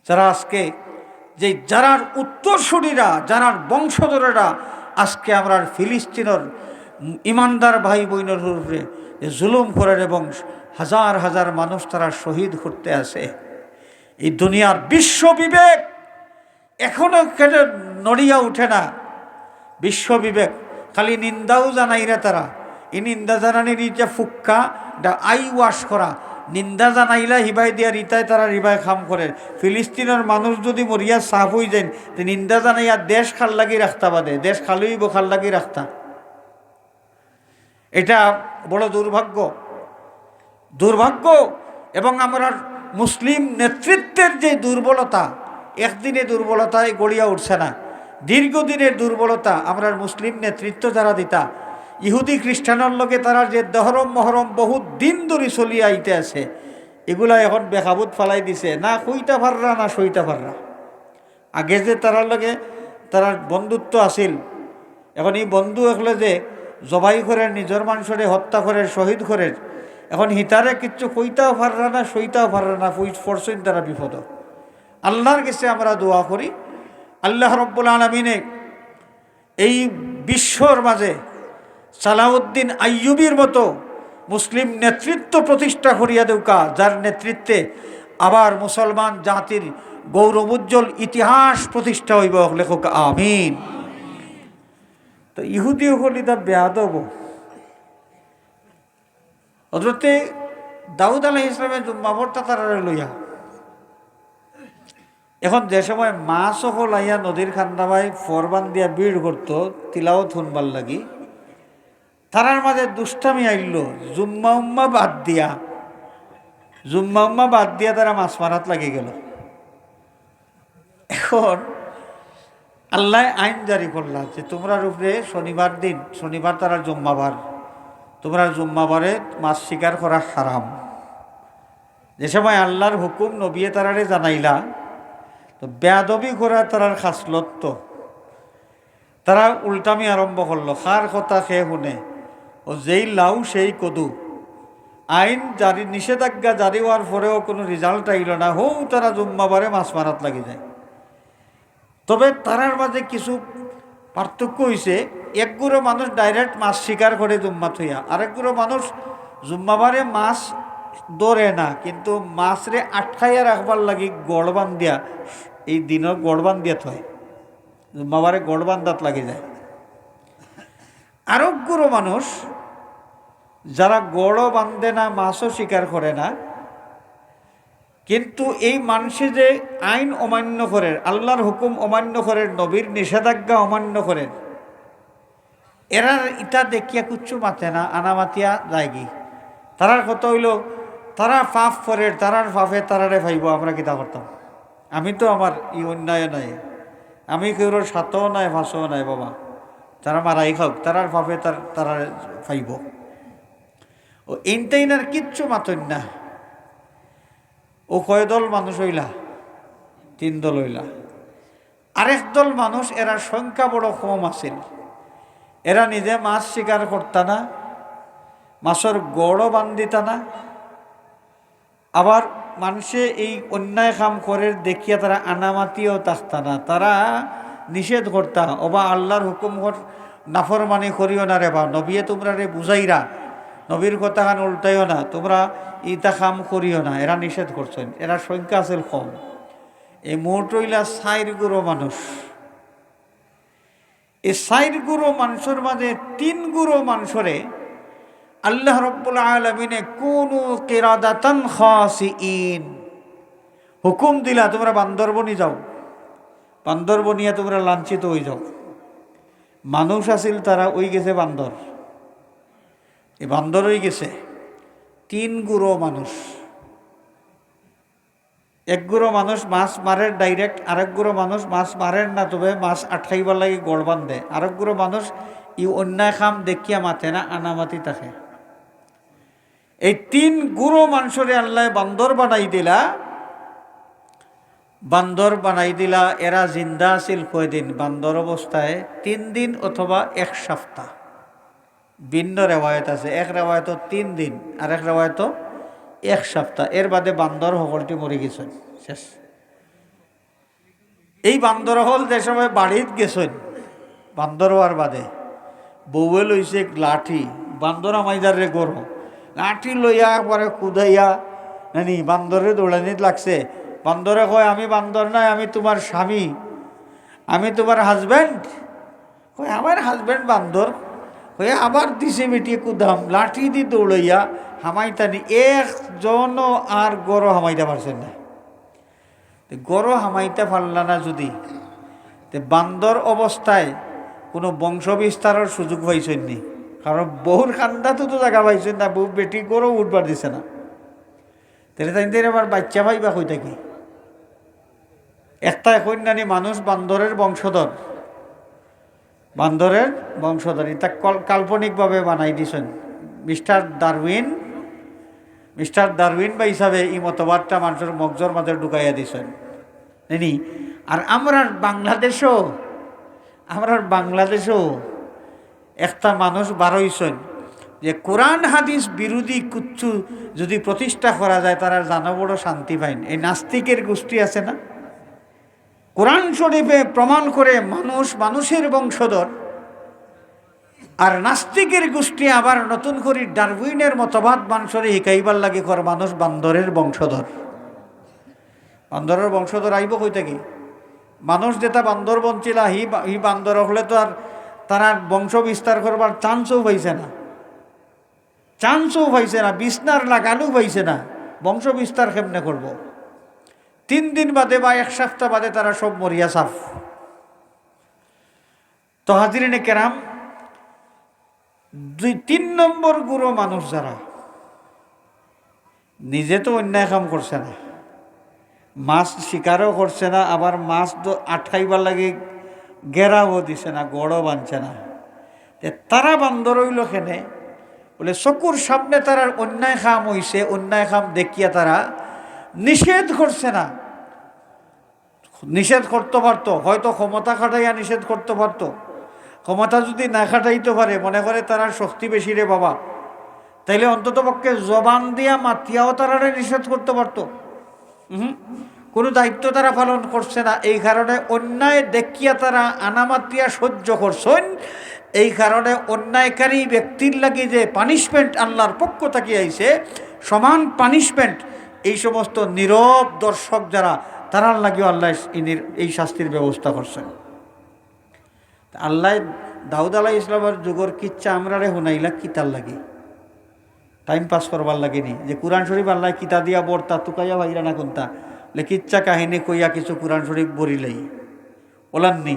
যারা আজকে, যে যারার উত্তরসূরিরা, যারার বংশধরেরা আজকে আমরার ফিলিস্তিনর ইমানদার ভাই বইনর উপরে যে জুলুম করের এবং হাজার হাজার মানুষ তারা শহীদ করতে আছে, এই দুনিয়ার বিশ্ব বিবেক এখনো কেন নড়িয়া উঠে না? বিশ্ব বিবেক খালি নিন্দাও জানাইরা তারা। এই নিন্দা জানানির যে ফুক্কা, এটা আই ওয়াশ করা। নিন্দা জানাইলা হিবায় দিয়া রিতায় তারা রিবায় কাম করের। ফিলিস্তিনর মানুষ যদি মরিয়া সাফ অই যাইন, তে নিন্দা জানাইয়া দেশ কার লাগি রাখতা বাদে, দেশ খালি অইবো কার লাগি রাখতা? এটা বড় দুর্ভাগ্য, দুর্ভাগ্য। এবং আমরার মুসলিম নেতৃত্বের যে দুর্বলতা, একদিনে দুর্বলতায় গড়িয়া উঠছে না, দীর্ঘদিনের দুর্বলতা। আমরার মুসলিম নেতৃত্ব যারা দিতা, ইহুদি খ্রিস্টানর লগে তারা যে দহরম মহরম বহুত দিন ধরি চলিয়া আইতে আছে, এগুলা এখন বেকাবুত ফালাই দিছে, না কইতা পাররা না সইতা পাররা। আগে যে তারার লগে তারার বন্ধুত্ব আছিল, এখন এই বন্ধু একলে যে জবাই করের, নিজর মানষরে হত্যা করের, শহীদ করের, এখন হিতারে কিচ্ছু কইতাও পাররা না, সইতাও পাররা না, পড়ছইন তারা বিপদ। আল্লাহর কাছে আমরা দোয়া করি, আল্লাহ রব্বুল আলামিনে এই বিশ্বর মাঝে সালাউদ্দিন আইয়ুবীর মতো মুসলিম নেতৃত্ব প্রতিষ্ঠা করিয়া দেউক্কা, যার নেতৃত্বে আবার মুসলমান জাতির গৌরবোজ্জ্বল ইতিহাস প্রতিষ্ঠা অইবো। লেখক আমিন। তো ইহুদি অকল ইতা বেয়াদব। হজরতে দাউদ আলাইহিস সালামে জুম্মা পড়তা তারারে লইয়া। এখন যে সময় মাছ অকল আইয়া নদীর কান্দাবায় ফর বান্দিয়া ভিড় করতো তিলাওত হুনবার লাগি, তারার মাঝে দুষ্টামি আইলো, জুম্মা উম্মা বাদ দিয়া, জুম্মা উম্মা বাদ দিয়া তারা মাছ মারাত লাগি গেল। এখন আল্লায় আইন জারি করলা যে তোমরার উপরে শনিবার দিন, শনিবার তারার জুম্মাবার, তোমরার জুম্মাবারে মাছ শিকার করা হারাম। যে সময় আল্লাহর হুকুম নবিয়ে তারারে জানাইলা, তো বেয়াদবি করা তারার খাসলত তো। তারা উল্টামি আরম্ভ করলো, কার কথা কে হুনে, ও যেই লাউ সেই কদু। আইন জারি, নিষেধাজ্ঞা জারি অওয়ার পরেও কুনু result আইলো না, হউ তারা জুম্মাবারে মাছ মারাত লাগি যায়। তবে তারার মাঝে কিছু পার্থক্য অইছে, এক গুরু মানুষ direct মাছ শিকার করে জুম্মা থইয়া, আরেক গুরু মানুষ জুম্মাবারে মাছ ধরে না, কিন্তু মাছরে আটকাইয়া রাখবার লাগি গড় বান্ধিয়া, এই দিনর গড় বান্ধিয়া থয়, জুম্মাবারে গড় বান্ধাত লাগি যায়। আরক গুরু মানুষ যারা গড়ও বান্ধে না, মাছও শিকার করে না, কিন্তু এই মানষে যে আইন অমান্য করের, আল্লাহর হুকুম অমান্য করের, নবীর নিষেধাজ্ঞা অমান্য করের, এরার ইতা দেখিয়া কুচ্ছু মাতে না, আনা মাতিয়া যায়গি। তারার কথা অইলো, তারা পাপ করের, তারার পাপে তারারে পাইবো, আমরা কিতা করতাম? আমি তো আমার ই অন্যায় নাই, আমি কেউর সাতও নাই, পাঁচও নাই বাবা, তারা মারাই খাউক, তারার পাপে তার, তারারে পাইবো। ও ইনতে ইনার কিচ্ছু মাতইন না। ও কয় দল মানুষ অইলা? তিন দল অইলা। আরেক দল মানুষ, এরার সংখ্যা বড় কম আছিল, এরা নিজে মাছ শিকার করতা না, মাছর গড়ও বান্ধিতা না, আবার মানষে এই অন্যায় কাম করের দেখিয়া তারা আনামাতিও থাকতা না, তারা নিষেধ করতা, "ওবা আল্লাহর হুকুম কর, নাফরমানি করিও না রে বা, নবিয়ে তোমরারে বুঝাইরা, নবীর কথাখান উল্টাইও না, তোমরা ইতা কাম করিও না।" এরা নিষেধ করছইন, এরা সংখ্যা আছিল কম। এই মোট অইলা চাইর গুরু মানুষ। এই চাইর গুরু মানষর মাঝে তিন গুরু মানষরে আল্লাহ রব্বুল আলামিনে কুনু কিরাদাতান খাসিইন হুকুম দিলা, "তোমরা বান্দর বনি যাও, বান্দর বনিয়া তোমরা লাঞ্ছিত অই যাও।" মানুষ আছিল, তারা অই গেছে বান্দর, এই বান্দর অই গেছে। তিন গুরু মানুষ। এক গুরু মানুষ মাছ মারের ডাইরেক্ট, আরেক গুরু মানুষ মাছ মারের না, তবে মাছ আটকাইবার লাগি গড় বান্ধে, আরেক গুরু মানুষ ই অন্যায় কাম দেখিয়া মাতে না, আনামাতি থাকে। এই তিন গুরু মানুষরে আল্লায় বান্দর বানাই দিলা। বান্দর বানাই দিলা, এরা জিন্দা আছিল কয়দিন? বান্দর অবস্থায় তিন দিন অথবা এক সপ্তাহ। ভিন্ন রেওয়ায়ত আছে, এক রেওয়ায়ত তিন দিন, আরেক রেওয়ায়ত এক সপ্তাহ। এর বাদে বান্দর হকলটি মরি গেছইন, শেষ। এই বান্দর হকল যে সময় বাড়িত গেছইন, বান্দর অওয়ার বাদে বউয়ে লইছে এক লাঠি, বান্দর হামাইযার রে গরো, লাঠি লইয়া একবারে কুদাইয়া নানি বান্দররে দৌড়ানিত লাগছে। বান্দরে কয়, "আমি বান্দর নায়, আমি তুমার স্বামী, আমি তুমার হাজব্যান্ড।" কয়, "আমার হাজব্যান্ড বান্দর।" কয়, আবার দিছে বেটিয়ে কুদাম, লাঠি দি দৌড়াইয়া হামাইতানি, একজনও আর গরো হামাইতা পারছে না। তে গরো হামাইতা পারলা না যদি, তে বান্দর অবস্থায় কোনো বংশ বিস্তারর সুযোগ পাইছইন নি? কারণ বউর কান্দাত তো জাগা পাইছইন না, বউ বেটি গরো উঠবার দিছে না। তাইলে তাইন দের আবার বাইচ্চা পাইবা কই থাকি? একটা এখন নানি মানুষ বান্দরের বংশধর, বান্দরের বংশধর, ইতা কল-, কাল্পনিকভাবে বানাই দিছইন। মিস্টার ডারউইন, মিস্টার ডারউইন ভাই হিসাবে ই মতবাদটা মানুষর মগজর মাঝে ঢুকাইয়া দিছইন। নানি? আর আমরার বাংলাদেশও, আমরার বাংলাদেশও একটা মানুষ বারইছইন যে কোরআন হাদিস বিরোধী কুচ্ছু যদি প্রতিষ্ঠা করা যায়, তারা জানো বড় শান্তি পাইন। এই নাস্তিকের গোষ্ঠী আছে না, কোরআন শরীফে প্রমাণ করে মানুষ মানুষের বংশধর, আর নাস্তিকের গোষ্ঠী আবার নতুন করে ডারউইনের মতবাদ মানুষরে হিকাইবার লাগি কর মানুষ বান্দরের বংশধর। বান্দরের বংশধর আইব কই থাকি? মানুষ যেটা বান্দর বনছিলা, হি বা-, হি বান্দর হকলে তো আর তারা বংশ বিস্তার করবার চান্সও পাইছে না, চান্সও পাইছে না, বিছনার লাগালও পাইছে না, বংশ বিস্তার কেমনে করব? তিন দিন বাদে বা এক সপ্তাহ বাদে তারা সব মরিয়া সাফ। তো হাজিরিনে কেরাম, দুই, তিন নম্বর গুরু মানুষ যারা, নিজে তো অন্যায় কাম করছে না, মাছ শিকারও করছে না, আবার মাছ তো আটকাইবার লাগি ঘেরাও দিছে না, গড়ও বানছে না। তে তারা বান্দর অইল কেনে? বলে, চকুর সামনে তারার অন্যায় কাম অইছে, অন্যায় কাম দেখিয়া তারা নিষেধ করছে না। নিষেধ করতে পারতো, হয়তো ক্ষমতা খাটাইয়া নিষেধ করতে পারতো। ক্ষমতা যদি না খাটাইতে পারে, মনে করে তারার শক্তি বেশি রে বাবা, তাইলে অন্তত পক্ষে জবান দিয়া মাতিয়াও তারারে নিষেধ করতে পারতো। হুম, কোনো দায়িত্ব তারা পালন করছে না, এই কারণে অন্যায় দেখিয়া তারা আনামাতিয়া সহ্য করছইন। এই কারণে অন্যায়কারী ব্যক্তির লাগি যে পানিশমেন্ট আল্লাহর পক্ষ থাকি আইছে, সমান পানিশমেন্ট এই সমস্ত নীরব দর্শক যারা, তারার লাগিও আল্লাহ ইনির এই শাস্তির ব্যবস্থা করছইন। তা আল্লাহ দাউদ আলাইহিস সালামের যুগর কিচ্ছা আমরারে হুনাইলা কিতার লাগি? টাইম পাস করবার লাগি নি? যে কোরআন শরীফ আল্লাহ কিতা দিয়া বর্তা তুকাইয়া ভাইরা না কোনটা, লে কিচ্ছা কাহিনী কইয়া কিছু কোরআন শরীফ বরিলাই ওলাননি,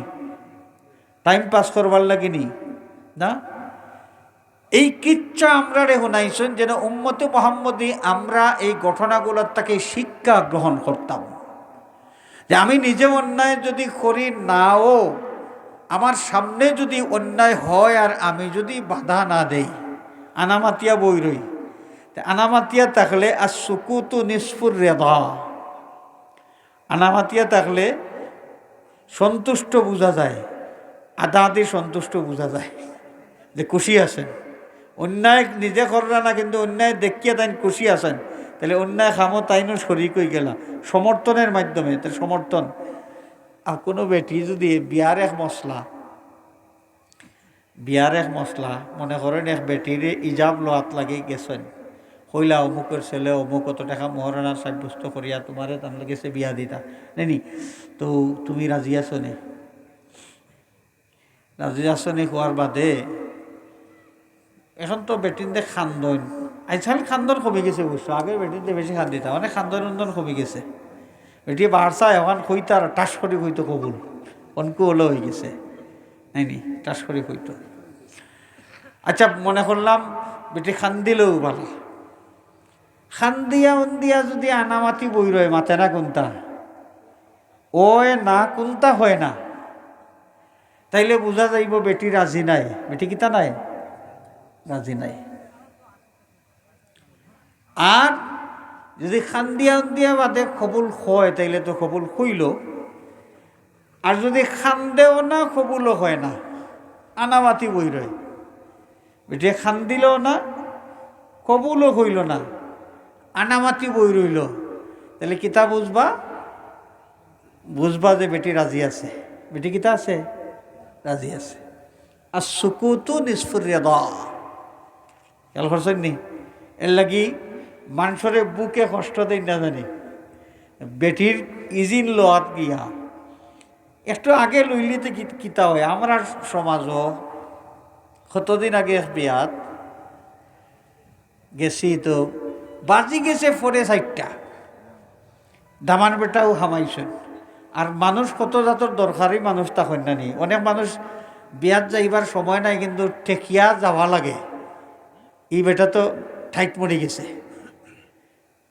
টাইম পাস করবার লাগি নি? না, এই কিচ্ছা আমরারে হুনাইছইন যেন উম্মতে মোহাম্মদী আমরা এই ঘটনাগুলোর তাকে শিক্ষা গ্রহণ করতাম, যে আমি নিজে অন্যায় যদি করি নাও, আমার সামনে যদি অন্যায় হয় আর আমি যদি বাধা না দেই, আনামাতিয়া বই রই, তে আনামাতিয়া থাকলে আর সুকুতু নিসফুর রেদা, আনামাতিয়া থাকলে সন্তুষ্ট বুঝা যায়, আদাদি সন্তুষ্ট বুঝা যায় যে খুশি আছেন। অন্যায় নিজে কররা না, কিন্তু অন্যায় দেখিয়া তাইন খুশি আছেন, তাইলে অন্যায় কামও তাইনও শরিক অই গেলা সমর্থনের মাধ্যমে। তার সমর্থন। আর কোনো বেটি যদি বিয়ার এক মশলা, বিয়ার এক মশলা, মনে করেন এক বেটিরে ইজাব লওয়াত লাগি গেছইন, কইলা, "অমুকের ছেলে অমুক অত টাকা মোহরানা সাব্যস্ত করিয়া তোমারে তার গেছে বিয়া দিতা, নেনি? তো তুমি রাজি আছো নি?" রাজি আছো নি কওয়ার বাদে এখন তো বেটিনতে খান্দন, আজকাল খান্দন কমি গেছে অবশ্য, আগে বেটিনতে বেশি খান্দিতা, অনেক খান্দন উন্দন কমি গেছে। বেটি বাড়ছা, এখন কইতার ঠাস করি কইতো কবুল, অনকু হলো হয়ে গেছে, নেনি? ঠাস করি কইতো। আচ্ছা, মনে করলাম বেটি খান্দিলেও ভালো, খান্দিয়া উন্দিয়া যুদি আনামাতি বই রয়, মাতে না কুন্তা, অয় না কুন্তা হয় না, তাইলে বুঝা যাইবো বেটি রাজি নাই। বেটি কিতা নাই? রাজি নাই। আর যুদি খান্দিয়া উন্দিয়া বাদে কবুল হয়, তাইলে তো কবুল হইল। আর যুদি খান্দেও না, কবুলও হয় না, আনামাতি বই রয়, বেটি খান্দিলও না, কবুলও হইল না, আনামাতি বই রইল, তাইলে কিতা বুঝবা? বুঝবা যে বেটি রাজি আছে। বেটি কিতা আছে? রাজি আছে। আর সুকুতু নিসফুর রেদা। খেয়াল করছইন নি? এর লাগি মানষরে বুকে কষ্ট দেইন না জানি। বেটির ইজিন লওয়াত গিয়া একটু আগে লইলে তো কি-, কিতা হয়? আমরার সমাজও কতদিন আগে এক বিয়াত গেছি তো, বাজি গেছে পরে চাইরটা, দামান বেটাও হামাইছইন। আর মানুষ কত জাতর দরকারি মানুষ তা কইন না নি। অনেক মানুষ বিয়াত যাইবার সময় নাই, কিন্তু ঠেকিয়া যাওয়া লাগে। ই বেটা তো ঠাইট মরি গেছে।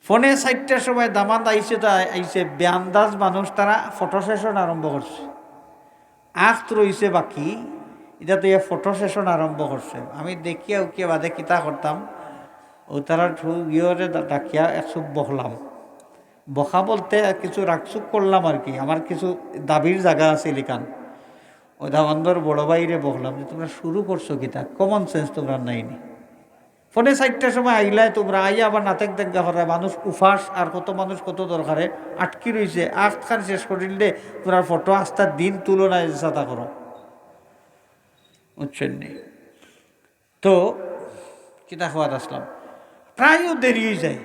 পনে চাইরটার সময় দামান্দ আইছে, তো আইছে বেআন্দাজ মানুষ, তারা ফটো সেশন আরম্ভ করছে। আখত রইছে বাকি, ইটা তো ইয়া ফটো সেশন আরম্ভ করছে। আমি দেখিয়া উকিয়া বাদে কিতা করতাম, ও তারা ঠু ইয়রে ডা-, ডাকিয়া এক চুপ বকলাম। বকা বলতে কিছু রাগচুক করলাম আর কি, আমার কিছু দাবির জাগা আছে লিখান। ও দামান্দর বড় ভাইরে বকলাম যে, "তোমরা শুরু করছো কিতা? কমন সেন্স তোমরা নাইনি।" পনে চাইরটার সময় আইলায় তোমরা, আইয়া আবার নাতেক দেখা করায়, মানুষ উপাস, আর কত মানুষ কত দরকারে আটকি রইছে, আখত খান শেষ করিল দে, তোমরা ফটো আস্তা দিন তুলো না, এই সাদা করো, বুঝছইন নি? তো কিতা কওয়াত আছলাম, প্রায়ও দেরি অই যায়।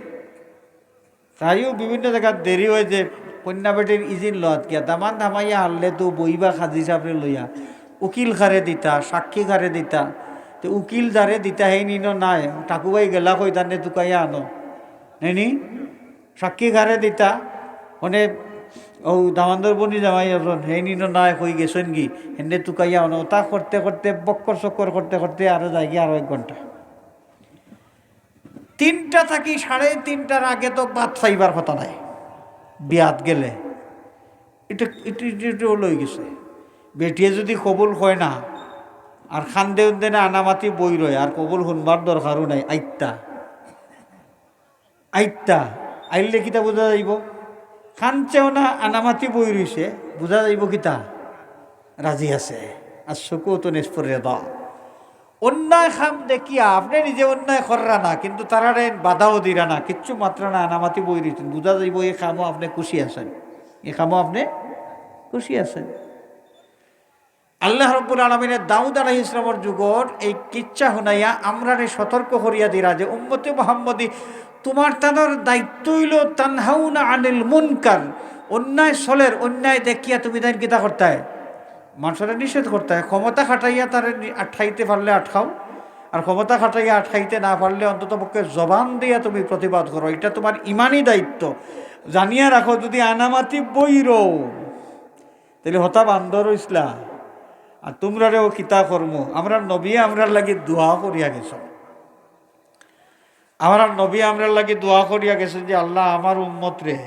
তাইও বিভিন্ন জাগাত দেরি অয় যে কইন্যা বেটির ইজিন লওয়াত গিয়া, দামান্দ হামাইয়া হারলে তো বইবা কাজী সাবরে লইয়া, উকিল কারে দিতা, সাক্ষী কারে দিতা, তে উকিল যারে দিতা হেইন ইনো নাই, ঠাকুভাই গেলা কই তানরে তুকাইয়া আনো, নাইনি? সাক্ষী কারে দিতা, মানে ও দামান্দর বনি জামাই অকল হেইন ইনো নাই, কই গেছইন গি, হেনরে তুকাইয়া আনো, তা করতে করতে বক্কর চক্কর করতে করতে আরো যায়গি আরো এক ঘন্টা। তিনটা থাকি সাড়ে তিনটার আগে তো ভাত পাইবার কথা নাই। বিয়াত গেলে ইটা, ইটা, ইটা, ইটা অইগেছে। বেটিয়ে যুদি কবুল কয় না, আর কান্দে উন্দে না আনামাতি বই রয়, আর কবুল হুনবার দরকারও নাই, আইত্তা। আইত্তা, আইলে কিতা বুঝা যাইবো? কানছেও না, আনামাতি বই রইছে, বুঝা যাইবো কিতা? রাজি আছে। আর সুকুতু নিসফুর রেদা। অন্যায় কাম দেখিয়া আপনে নিজে অন্যায় কররা না, কিন্তু তারারে বাধাও দিরা না, কিচ্ছু মাতরা না, আনামাতি বই রইছইন, বুঝা যাইবো এই কামও আপনে খুশি আছইন, এই কামও আপনে খুশি আছইন। আল্লাহ রাব্বুল আলামিনে দাউদ আলাইহিস সালামর যুগর এই কিচ্ছা হুনাইয়া আমরারে সতর্ক করিয়া দিরা যে উম্মতে মুহাম্মদী তুমার তানর দায়িত্ব অইলো তানহাউনা আনিল মুনকার, অন্যায় চলের, অন্যায় দেখিয়া তুমি তাইন কিতা করতায়? মানষরে নিষেধ করতায়। ক্ষমতা খাটাইয়া তারে নি-, আটকাইতে পারলে আটকাও, আর ক্ষমতা খাটাইয়া আটকাইতে না পারলে অন্তত পক্ষে জবান দিয়া তুমি প্রতিবাদ করো, ইটা তুমার ইমানি দায়িত্ব। জানিয়া রাখো, যুদি আনামাতি বইরও, তাইলে হতা বান্দর অইছলা। আর তুমরারেও কিতা করমু? আমরার নবীয়ে আমরার লাগি দোয়া করিয়া গেছইন। আমরার নবীয়ে আমরার লাগি দোয়া করিয়া গেছইন যে, "আল্লাহ, আমার উম্মতরে,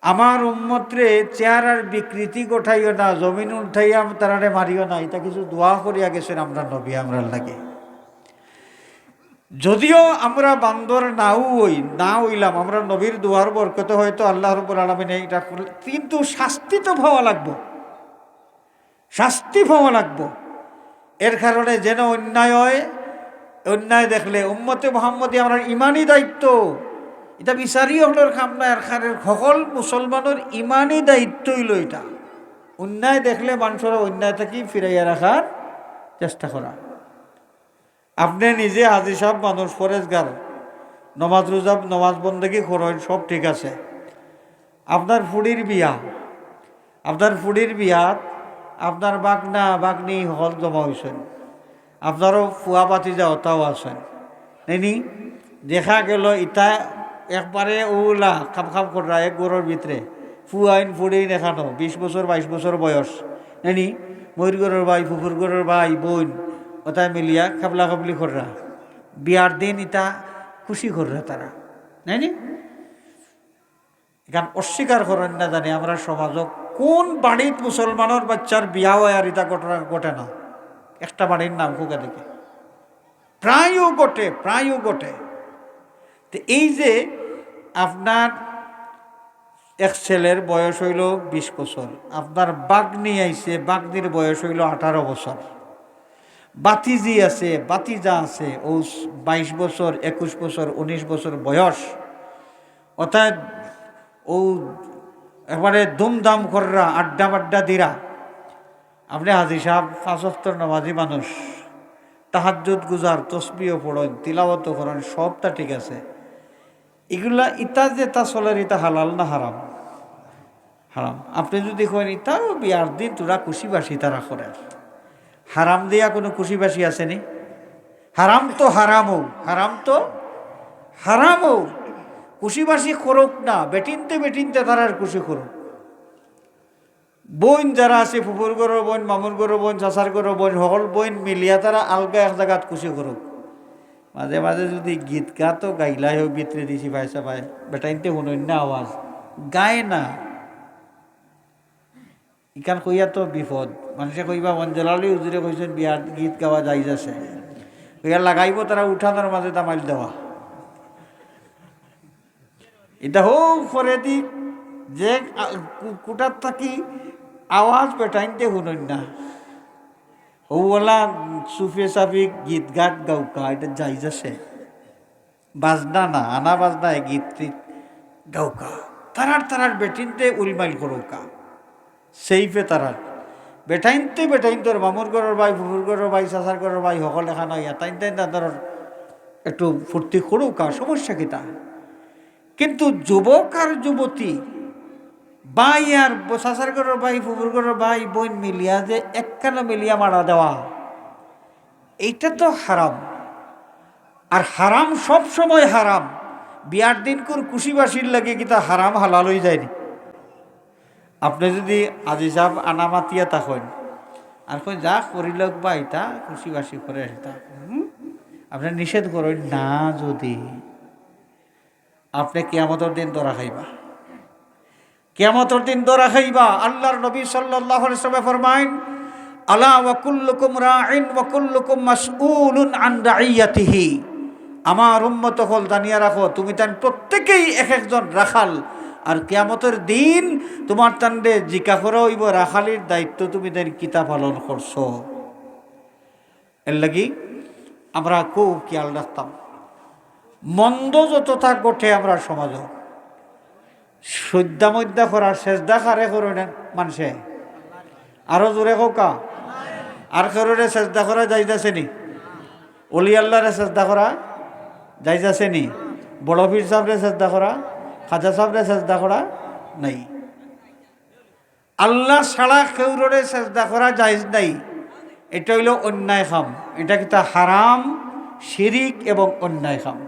আমার উম্মতরে চেহারার বিকৃতি ঘটাইও না, জমিন উল্টাইয়া তারারে মারিও না।" ইতা কিছু দোয়া করিয়া গেছইন আমরার নবীয়ে আমরার লাগি। যদিও আমরা বান্দর নাও অই, না অইলাম, আমরার নবীর দোয়ার বরকতে হয়তো আল্লাহ রাব্বুল আলামিনে ইটা করলে, কিন্তু শাস্তি তো পাওয়া লাগবো, শাস্তি পাওয়া লাগবো। এর কারণে যেন অন্যায় অয়, অন্যায় দেখলে উম্মতে মুহাম্মদী আমরার ইমানি দায়িত্ব, ইটা বিচারি অকলর কাম না, এর কারণে হকল মুসলমানর ইমানি দায়িত্ব অইলো ইটা। অন্যায় দেখলে মানষরে অন্যায় থাকি ফিরাইয়া রাখার চেষ্টা করা। আপনে নিজে হাজি সাব মানুষ, পরেজগার, নমাজ রোজা, নমাজ বন্দেগি করইন, সব ঠিক আছে। আপনার ফুড়ির বিয়া, আপনার ফুড়ির বিয়াত আপনার বাগনা বাগনি হকল জমা অইছইন, আপনারও ফুয়া ভাতিজা অতাও আছইন, নাইনি? দেখা গেল ইতা একবারে অউলা খাপ খাপ কররা এক ঘরর ভিতরে, ফুয়াইন ফুড়িন এখানো বিশ বছর বাইশ বছর বয়স, নাইনি? মইর ঘরর ভাই, ফুফুর ঘরর ভাই, বইন, অতায় মিলিয়া খাবলা খাবলি কররা। বিয়ার দিন ইতা খুশি কররা তারা, নায়নি? ইখান অস্বীকার করইন না জানি আমরার সমাজো কুন বাড়িত মুসলমানর বাইচ্চার বিয়া অয় আর ইতা ঘটনা ঘটে না? একটা বাড়ির নাম কউক্কা দেখি। প্রায়উ ঘটে, প্রায়উ ঘটে। তে এই যে আপনার এক ছেলের বয়স অইলো বিশ বছর, আপনার ভাগ্নি আইছে, ভাগ্নির বয়স অইলো আঠারো বছর, ভাতিজি আছে, ভাতিজা আছে, অউ বাইশ বছর, একুশ বছর, উনিশ বছর বয়স, অর্থাৎ অউ একবারে ধুমধাম কররা, আড্ডা-বাড্ডা দিরা। আপনে হাজি সাব পাঁচ ওয়াক্তর নামাজি মানুষ, তাহাজ্জুদ গুজার, তসবিও পড়ইন, তিলাওয়াতও করইন, সবতা ঠিক আছে। ইগুলা ইতা যেতা চলের, ইতা হালাল না হারাম? হারাম। আপনে যুদি কইন, "ইতাও বিয়ার দিন থুড়া খুশি-বাসি তারা করের", হারাম দিয়া কুনু খুশি-বাসি আছেনি? হারাম তো হারামউ, হারাম তো হারামউ। খুশি-বাসি করউক না, বেটিন্তে বেটিন্তে তারার খুশি করউক। বইন যারা আছে, ফুফুর ঘরর বইন, মামুর ঘরর বইন, চাচার ঘরর বইন, হকল বইন মিলিয়া তারা আলগা এক জাগাত খুশি করউক। মাঝে মাঝে যুদি গীত-গাতও গাইলায় অউ ভিতরেদি ছিপায়-চাপায়, বেটাইন্তে হুনইন না আওয়াজ, গায় না। ইখান কইয়া তো বিপদ। মানষে কইবা, "মঞ্জুর আলী হুজুরে কইছইন বিয়ার গীত গাওয়া জাইজ আছে।" কইয়া লাগাইবো তারা উঠানর মাঝে তামাইল দেওয়া। ইতা হউ করেদি যে, আ, কু-, কুটার থাকি আওয়াজ বেটাইন্তে হুনইন না। হউ অলা সুফে সাফি গীত-গাত গাউক্কা, ইটা জাইজ আছে। বাজনা না, আনা বাজনা, এ গীত-টিত গাউক্কা। তারার তারার বেটিন্তে উলমাইল করউক্কা। সেইফে তারার। বেটাইন্তে বেটাইন্তর, মামুর ঘরর ভাই, ফুফুর ঘরর ভাই, চাচার ঘরর ভাই, হকল একখান অইয়া তাইন তাইন তারার একটু ফুর্তি করউক্কা, সমস্যা কিতা? কিন্তু যুবক আর যুবতী, ভাই আর ব-, চাচার ঘরর ভাই, ফুফুর ঘরর ভাই, বইন মিলিয়া যে একখানো মিলিয়া মারা দেওয়া, এইটা তো হারাম। আর হারাম সব সময় হারাম। বিয়ার দিনকুর খুশি-বাসির লাগি কিতা হারাম হালাল অইযায়নি? আপনে যুদি আজি সাব আনা মাতিয়া থাকইন, আর কইন, "যা করিলউক বা ইতা, খুশি-বাসি করের ইতা।" হুম? আপনে নিষেধ করইন না যুদি, আপনে কিয়ামতর দিন ধরা খাইবা। কিয়ামতর দিন ধরা খাইবা। আল্লার নবী সাল্লাল্লাহু আলাইহি ওয়াসাল্লামে ফরমাইন, "আলা ওয়া কুল্লুকুম রাইন ওয়া কুল্লুকুম মাসউলুন আন রাইয়াতিহি।" আমার উম্মত অকল জানিয়া রাখো, তুমি তাইন প্রত্যেকেই এক একজন রাখাল, আর কিয়ামতর দিন তুমার তানরে জিকা করা অইবো, রাখালির দায়িত্ব তুমি তাইন কিতা পালন করছো। এরলাগি আমরা খুব খিয়াল রাখতাম। মন্দ যততা ঘটে আমরার সমাজো, সইজদা-মইজদা করা, সেজদা কারে করইন মানষে? আরো জোরে কউক্কা। আর কেউররে সেজদা করা জাইজ আছেনি? অলি আল্লারে সেজদা করা জাইজ আছেনি? বড় পীর সাবরে সেজদা করা, খাজা সাবরে সেজদা করা নাই। আল্লা ছাড়া কেউররে সেজদা করা জায়েজ নাই। ইটা অইলো অন্যায় কাম, ইটা কিতা হারাম, শিরিক এবং অন্যায় কাম।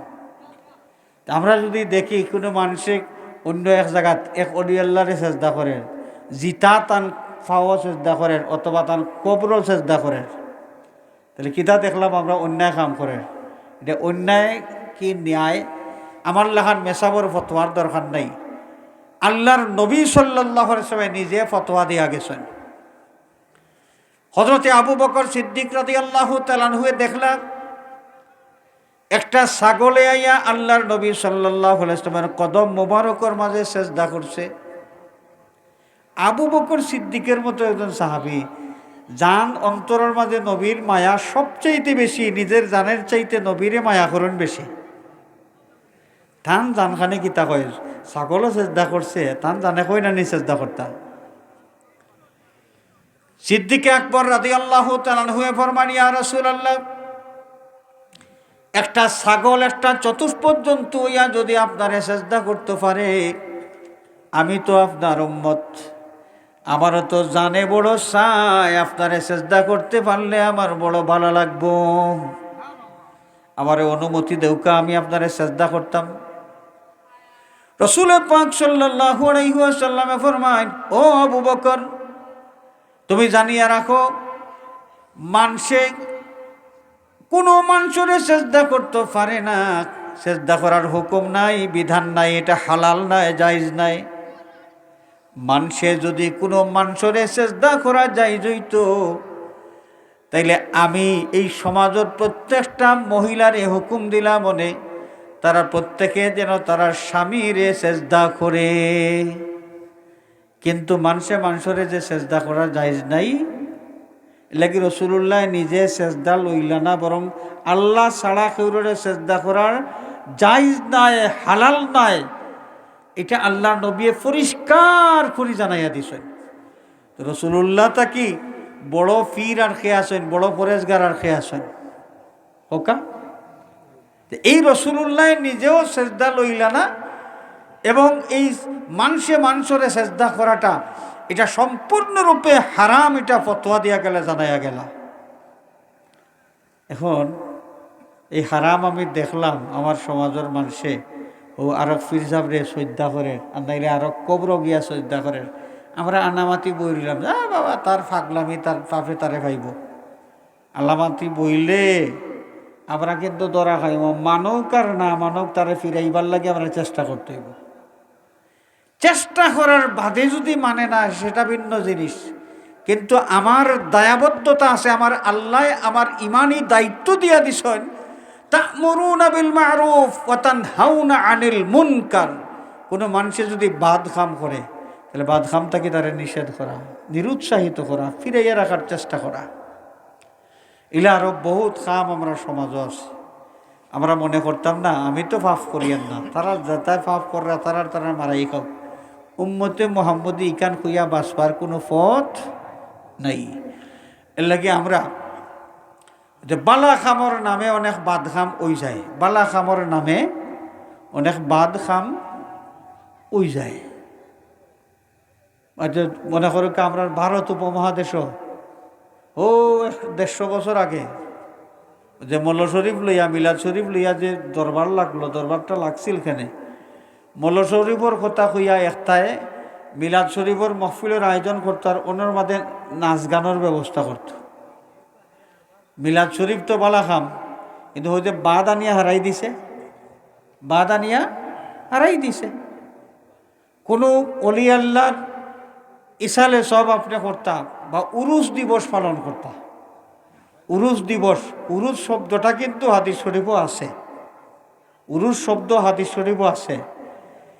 তে আমরা যুদি দেখি কুনু মানষে অইন্য এক জাগাত এক অলি আল্লারে সেজদা করের, জিতা তান পাও সেজদা করের অথবা তান কবরো সেজদা করের, তাইলে কিতা দেখলাম আমরা অন্যায় কাম করের। ইটা অন্যায় কি ন্যায়? আমার লাখান মেসাবর ফতোয়ার দরকার নাই। আল্লার নবী সাল্লাল্লাহু আলাইহি ওয়াসাল্লামে নিজে ফতোয়া দিয়া গেছইন। হযরতে আবু বকর সিদ্দিক রাদিয়াল্লাহু তাআলা আনহুয়ে দেখলা একটা ছাগলে আইয়া আল্লার নবী সাল্লাল্লাহু আলাইহি ওয়াসাল্লামর কদম মোবারকর মাঝে সেজদা করছে। আবু বকর সিদ্দিকের মতো একজন সাহাবী, যান অন্তরর মাঝে নবীর মায়া সবচাইতে বেশি, নিজের জানের চাইতে নবীরে মায়া করইন বেশি। তান জানখানে কিতা কয়, ছাগলও সেজদা করছে, তান জানে কয় না নি সেজদা করতা। সিদ্দিকে আকবর রাদিয়াল্লাহু তাআলা আনহুয়ে ফরমান, "ইয়া রাসূলুল্লাহ, একটা ছাগল একটা চতুষ্পদ জন্তু অইয়া যুদি আপনারে সেজদা করতো পারে, আমি তো আপনার উম্মত, আমারও তো জানে বড় চায়, আপনারে সেজদা করতে পারলে আমার বড় ভালা লাগবো, আমারে অনুমতি দেউক্কা, আমি আপনারে সেজদা করতাম।" রসুলে পাক সাল্লাল্লাহু আলাইহি ওয়াসাল্লামে ফরমাইন, "ও আবু বকর, তুমি জানিয়া রাখো, মানষে কুনু মানষরে সেজদা করতো পারে না, সেজদা করার হুকুম নাই, বিধান নাই, এটা হালাল নাই, জায়েজ নাই। মানষে যদি কুনু মানষরে সেজদা করা জায়েজ অইতো, তাইলে আমি এই সমাজর প্রত্যেকটা মহিলারে হুকুম দিলাম অনে, তারা প্রত্যেকে যেন তারার স্বামীরে সেজদা করে। কিন্তু মানষে মানষরে যে সেজদা করা জায়েজ নাই, এরলাগি রসুলুল্লায় নিজে সেজদা লইলা না, বরং আল্লাহ ছাড়া কেউররে সেজদা করার জায়েজ নাই, হালাল নাই, ইটা আল্লার নবীয়ে পরিষ্কার করি জানাইয়া দিছইন। তো রসুলুল্লাহ থাকি বড় পীর আর কে আছইন, বড় পরেজগার আর কে আছইন? কউক্কা। তো এই রসুলুল্লায় নিজেও সেজদা লইলা না, এবং এই মানষে মানষরে সেজদা করাটা, ইটা সম্পূর্ণরূপে হারাম, ইটা ফতোয়া দিয়া গেলা, জানাইয়া গেলা। এখন এই হারাম আমি দেখলাম আমার সমাজর মানষে, অউ আরক পীর সাবরে সইজদা করের, আর নাইলে আরক কবরো গিয়া সইজদা করের। আমরা আনামাতি বই রইলাম, "যা বাবা, তার ফাগলামি, তার পাপে তারে পাইবো।" আনামাতি বইলে আমরা কিন্তু ধরা খাইমু, মানুক আর না মানুক, তারে ফিরাইবার লাগি আমরা চেষ্টা করতে অইবো। চেষ্টা করার বাদে যদি মানে না, সেটা ভিন্ন জিনিস, কিন্তু আমার দায়বদ্ধতা আছে, আমার আল্লায় আমার ইমানি দায়িত্ব দিয়া দিছইন, "তা'মুরুনা বিল মা'রুফ ওয়া তানহাউনা আনিল মুনকার।" কুনু মানষে যদি বাদ কাম করে, তাইলে বাদ কাম থাকি তারে নিষেধ করা, নিরুৎসাহিত করা, ফিরাইয়া রাখার চেষ্টা করা। ইলা আরো বউত কাম আমরার সমাজো আছে। আমরা মনে করতাম না, আমি তো পাপ করিয়ার না, তারা যেতায় পাপ কররা, তারার তারা মারাই খাউক। উম্মতে মুহাম্মদী ইখান কইয়া বাঁচবার কুনু পথ নাই। এরলাগি আমরা যে বালা কামর নামে অনেক বাদ কাম অইযায়, বালা কামর নামে অনেক বাদ কাম অইযায়। আচ্ছা, মনে করউক্কা আমরার ভারত উপমহাদেশো, অউ এক দেড়শো বছর আগে যে মৌলা শরীফ লইয়া, মিলাদ শরীফ লইয়া যে দরবার লাগলো, দরবারটা লাগছিল কেনে? মৌলা শরীফর কথা কইয়া একটায় মিলাদ শরীফর মহফিলর আয়োজন করতো, আর অনর মাঝে নাচ গানর ব্যবস্থা করতো। মিলাদ শরীফ তো বালা কাম, কিন্তু অউ যে বাদ আনিয়া হারাই দিছে, বাদ আনিয়া হারাই দিছে। কুনু অলি আল্লার ইসালে সওয়াব আপনে করতা বা উরুস দিবস পালন করতা, উরুস দিবস, উরুস শব্দটা কিন্তু হাদিস শরীফো আছে, উরুস শব্দ হাদিস শরীফো আছে,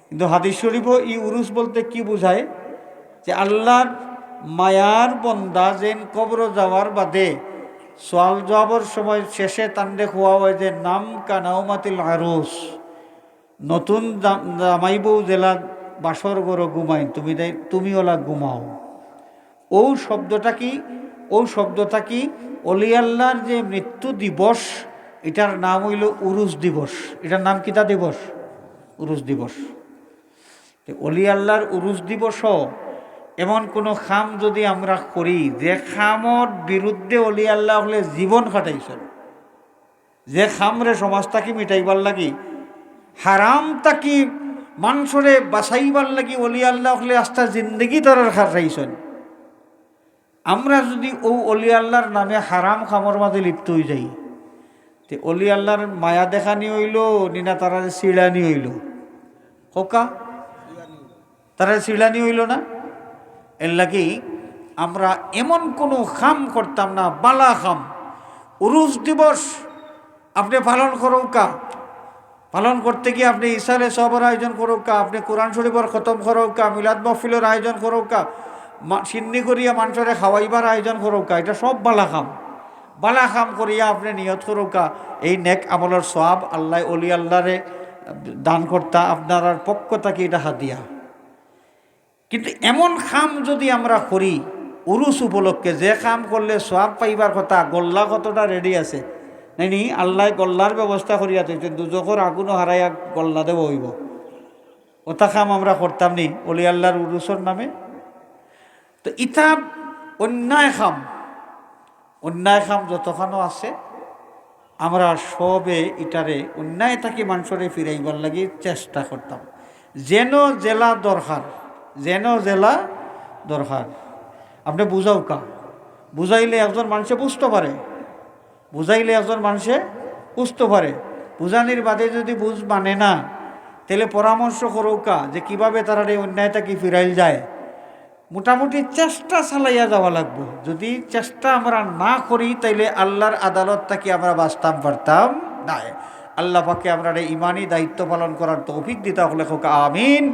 কিন্তু হাদিস শরীফো ই উরুস বলতে কি বুঝায়? যে আল্লার মায়ার বন্দা যেইন কবরো যাওয়ার বাদে সওয়াল জওয়াবর সময় শেষে তানরে কওয়া অয় যে, "নাম কানাউমাতিল আরুস।" নতুন জাম-, জামাই বউ যেলা বাসর ঘরো ঘুমাইন, তুমি তাই, তুমি অলা ঘুমাও। অউ শব্দটা কি? অউ শব্দটা কি? অলি আল্লার যে মৃত্যু দিবস, ইটার নাম অইলো উরুস দিবস। ইটার নাম কিতা দিবস? উরুস দিবস। তে অলি আল্লার উরুস দিবসো এমন কুনু কাম যদি আমরা করি, যে কামর বিরুদ্ধে অলি আল্লা অকলে জীবন কাটাইছইন, যে কামরে সমাজ থাকি মিটাইবার লাগি, হারাম থাকি মানষরে বাঁচাইবার লাগি অলি আল্লা অকলে আস্তা জিন্দেগি তারার কাটাইছইন। আমরা যদি অউ অলি আল্লার নামে হারাম কামর মাঝে লিপ্ত অইযাই, তে অলি আল্লার মায়া দেখানি অইলো নি না তারারে ছিড়ানি অইলো? কউক্কা। তারারে ছিড়ানি অইলো না? এরলাগি আমরা এমন কুনু কাম করতাম না, বালা কাম। উরুস দিবস আপনে পালন করউক্কা, পালন করতে গিয়া আপনে ইসালে সওয়াবর আয়োজন করউক্কা, আপনে কোরআন শরীফর খতম করউক্কা, মিলাদ মহফিলর আয়োজন করউক্কা, মা-, শিন্নি করিয়া মানষরে খাওয়াইবার আয়োজন করউক্কা, ইটা সব বালা কাম। বালা কাম করিয়া আপনে নিয়ত করউক্কা, এই নেক আমলর সওয়াব আল্লায় অলি আল্লারে দান করতা, আপনারার পক্ষ থাকি ইটা হাদিয়া। কিন্তু এমন কাম যদি আমরা করি উরুস উপলক্ষে, যে কাম করলে সওয়াব পাইবার কথা, গল্লা কতটা রেডি আছে, নাইনি? আল্লায় গল্লার ব্যবস্থা করিয়া থইছইন, দুজখর আগুনো হারাইয়া গল্লা দেওয়া অইবো। অতা কাম আমরা করতাম নি অলি আল্লার উরুসর নামে? তো ইতা অন্যায় কাম। অন্যায় কাম যতখানো আছে, আমরা সবে ইটারে অন্যায় থাকি মানষরে ফিরাইবার লাগি চেষ্টা করতাম। যেন যেলা দরকার, যেন যেলা দরকার। আপনে বুঝাউক্কা, বুঝাইলে একজন মানষে বুঝতো পারে, বুঝাইলে একজন মানষে বুঝতো পারে। বুঝানির বাদে যদি বুঝ মানে না, তাইলে পরামর্শ করউক্কা যে কিভাবে তারারে অন্যায় থাকি ফিরাইল যায়। মোটামুটি চেষ্টা চালাইয়া যাওয়া লাগবো। যদি চেষ্টা আমরা না করি, তাইলে আল্লাহর আদালত থাকি আমরা বাঁচতাম পারতাম নায়। আল্লাহ পাকে আমরারে ইমানি দায়িত্ব পালন করার তৌফিক দিতা হকলে কউক্কা আমিন।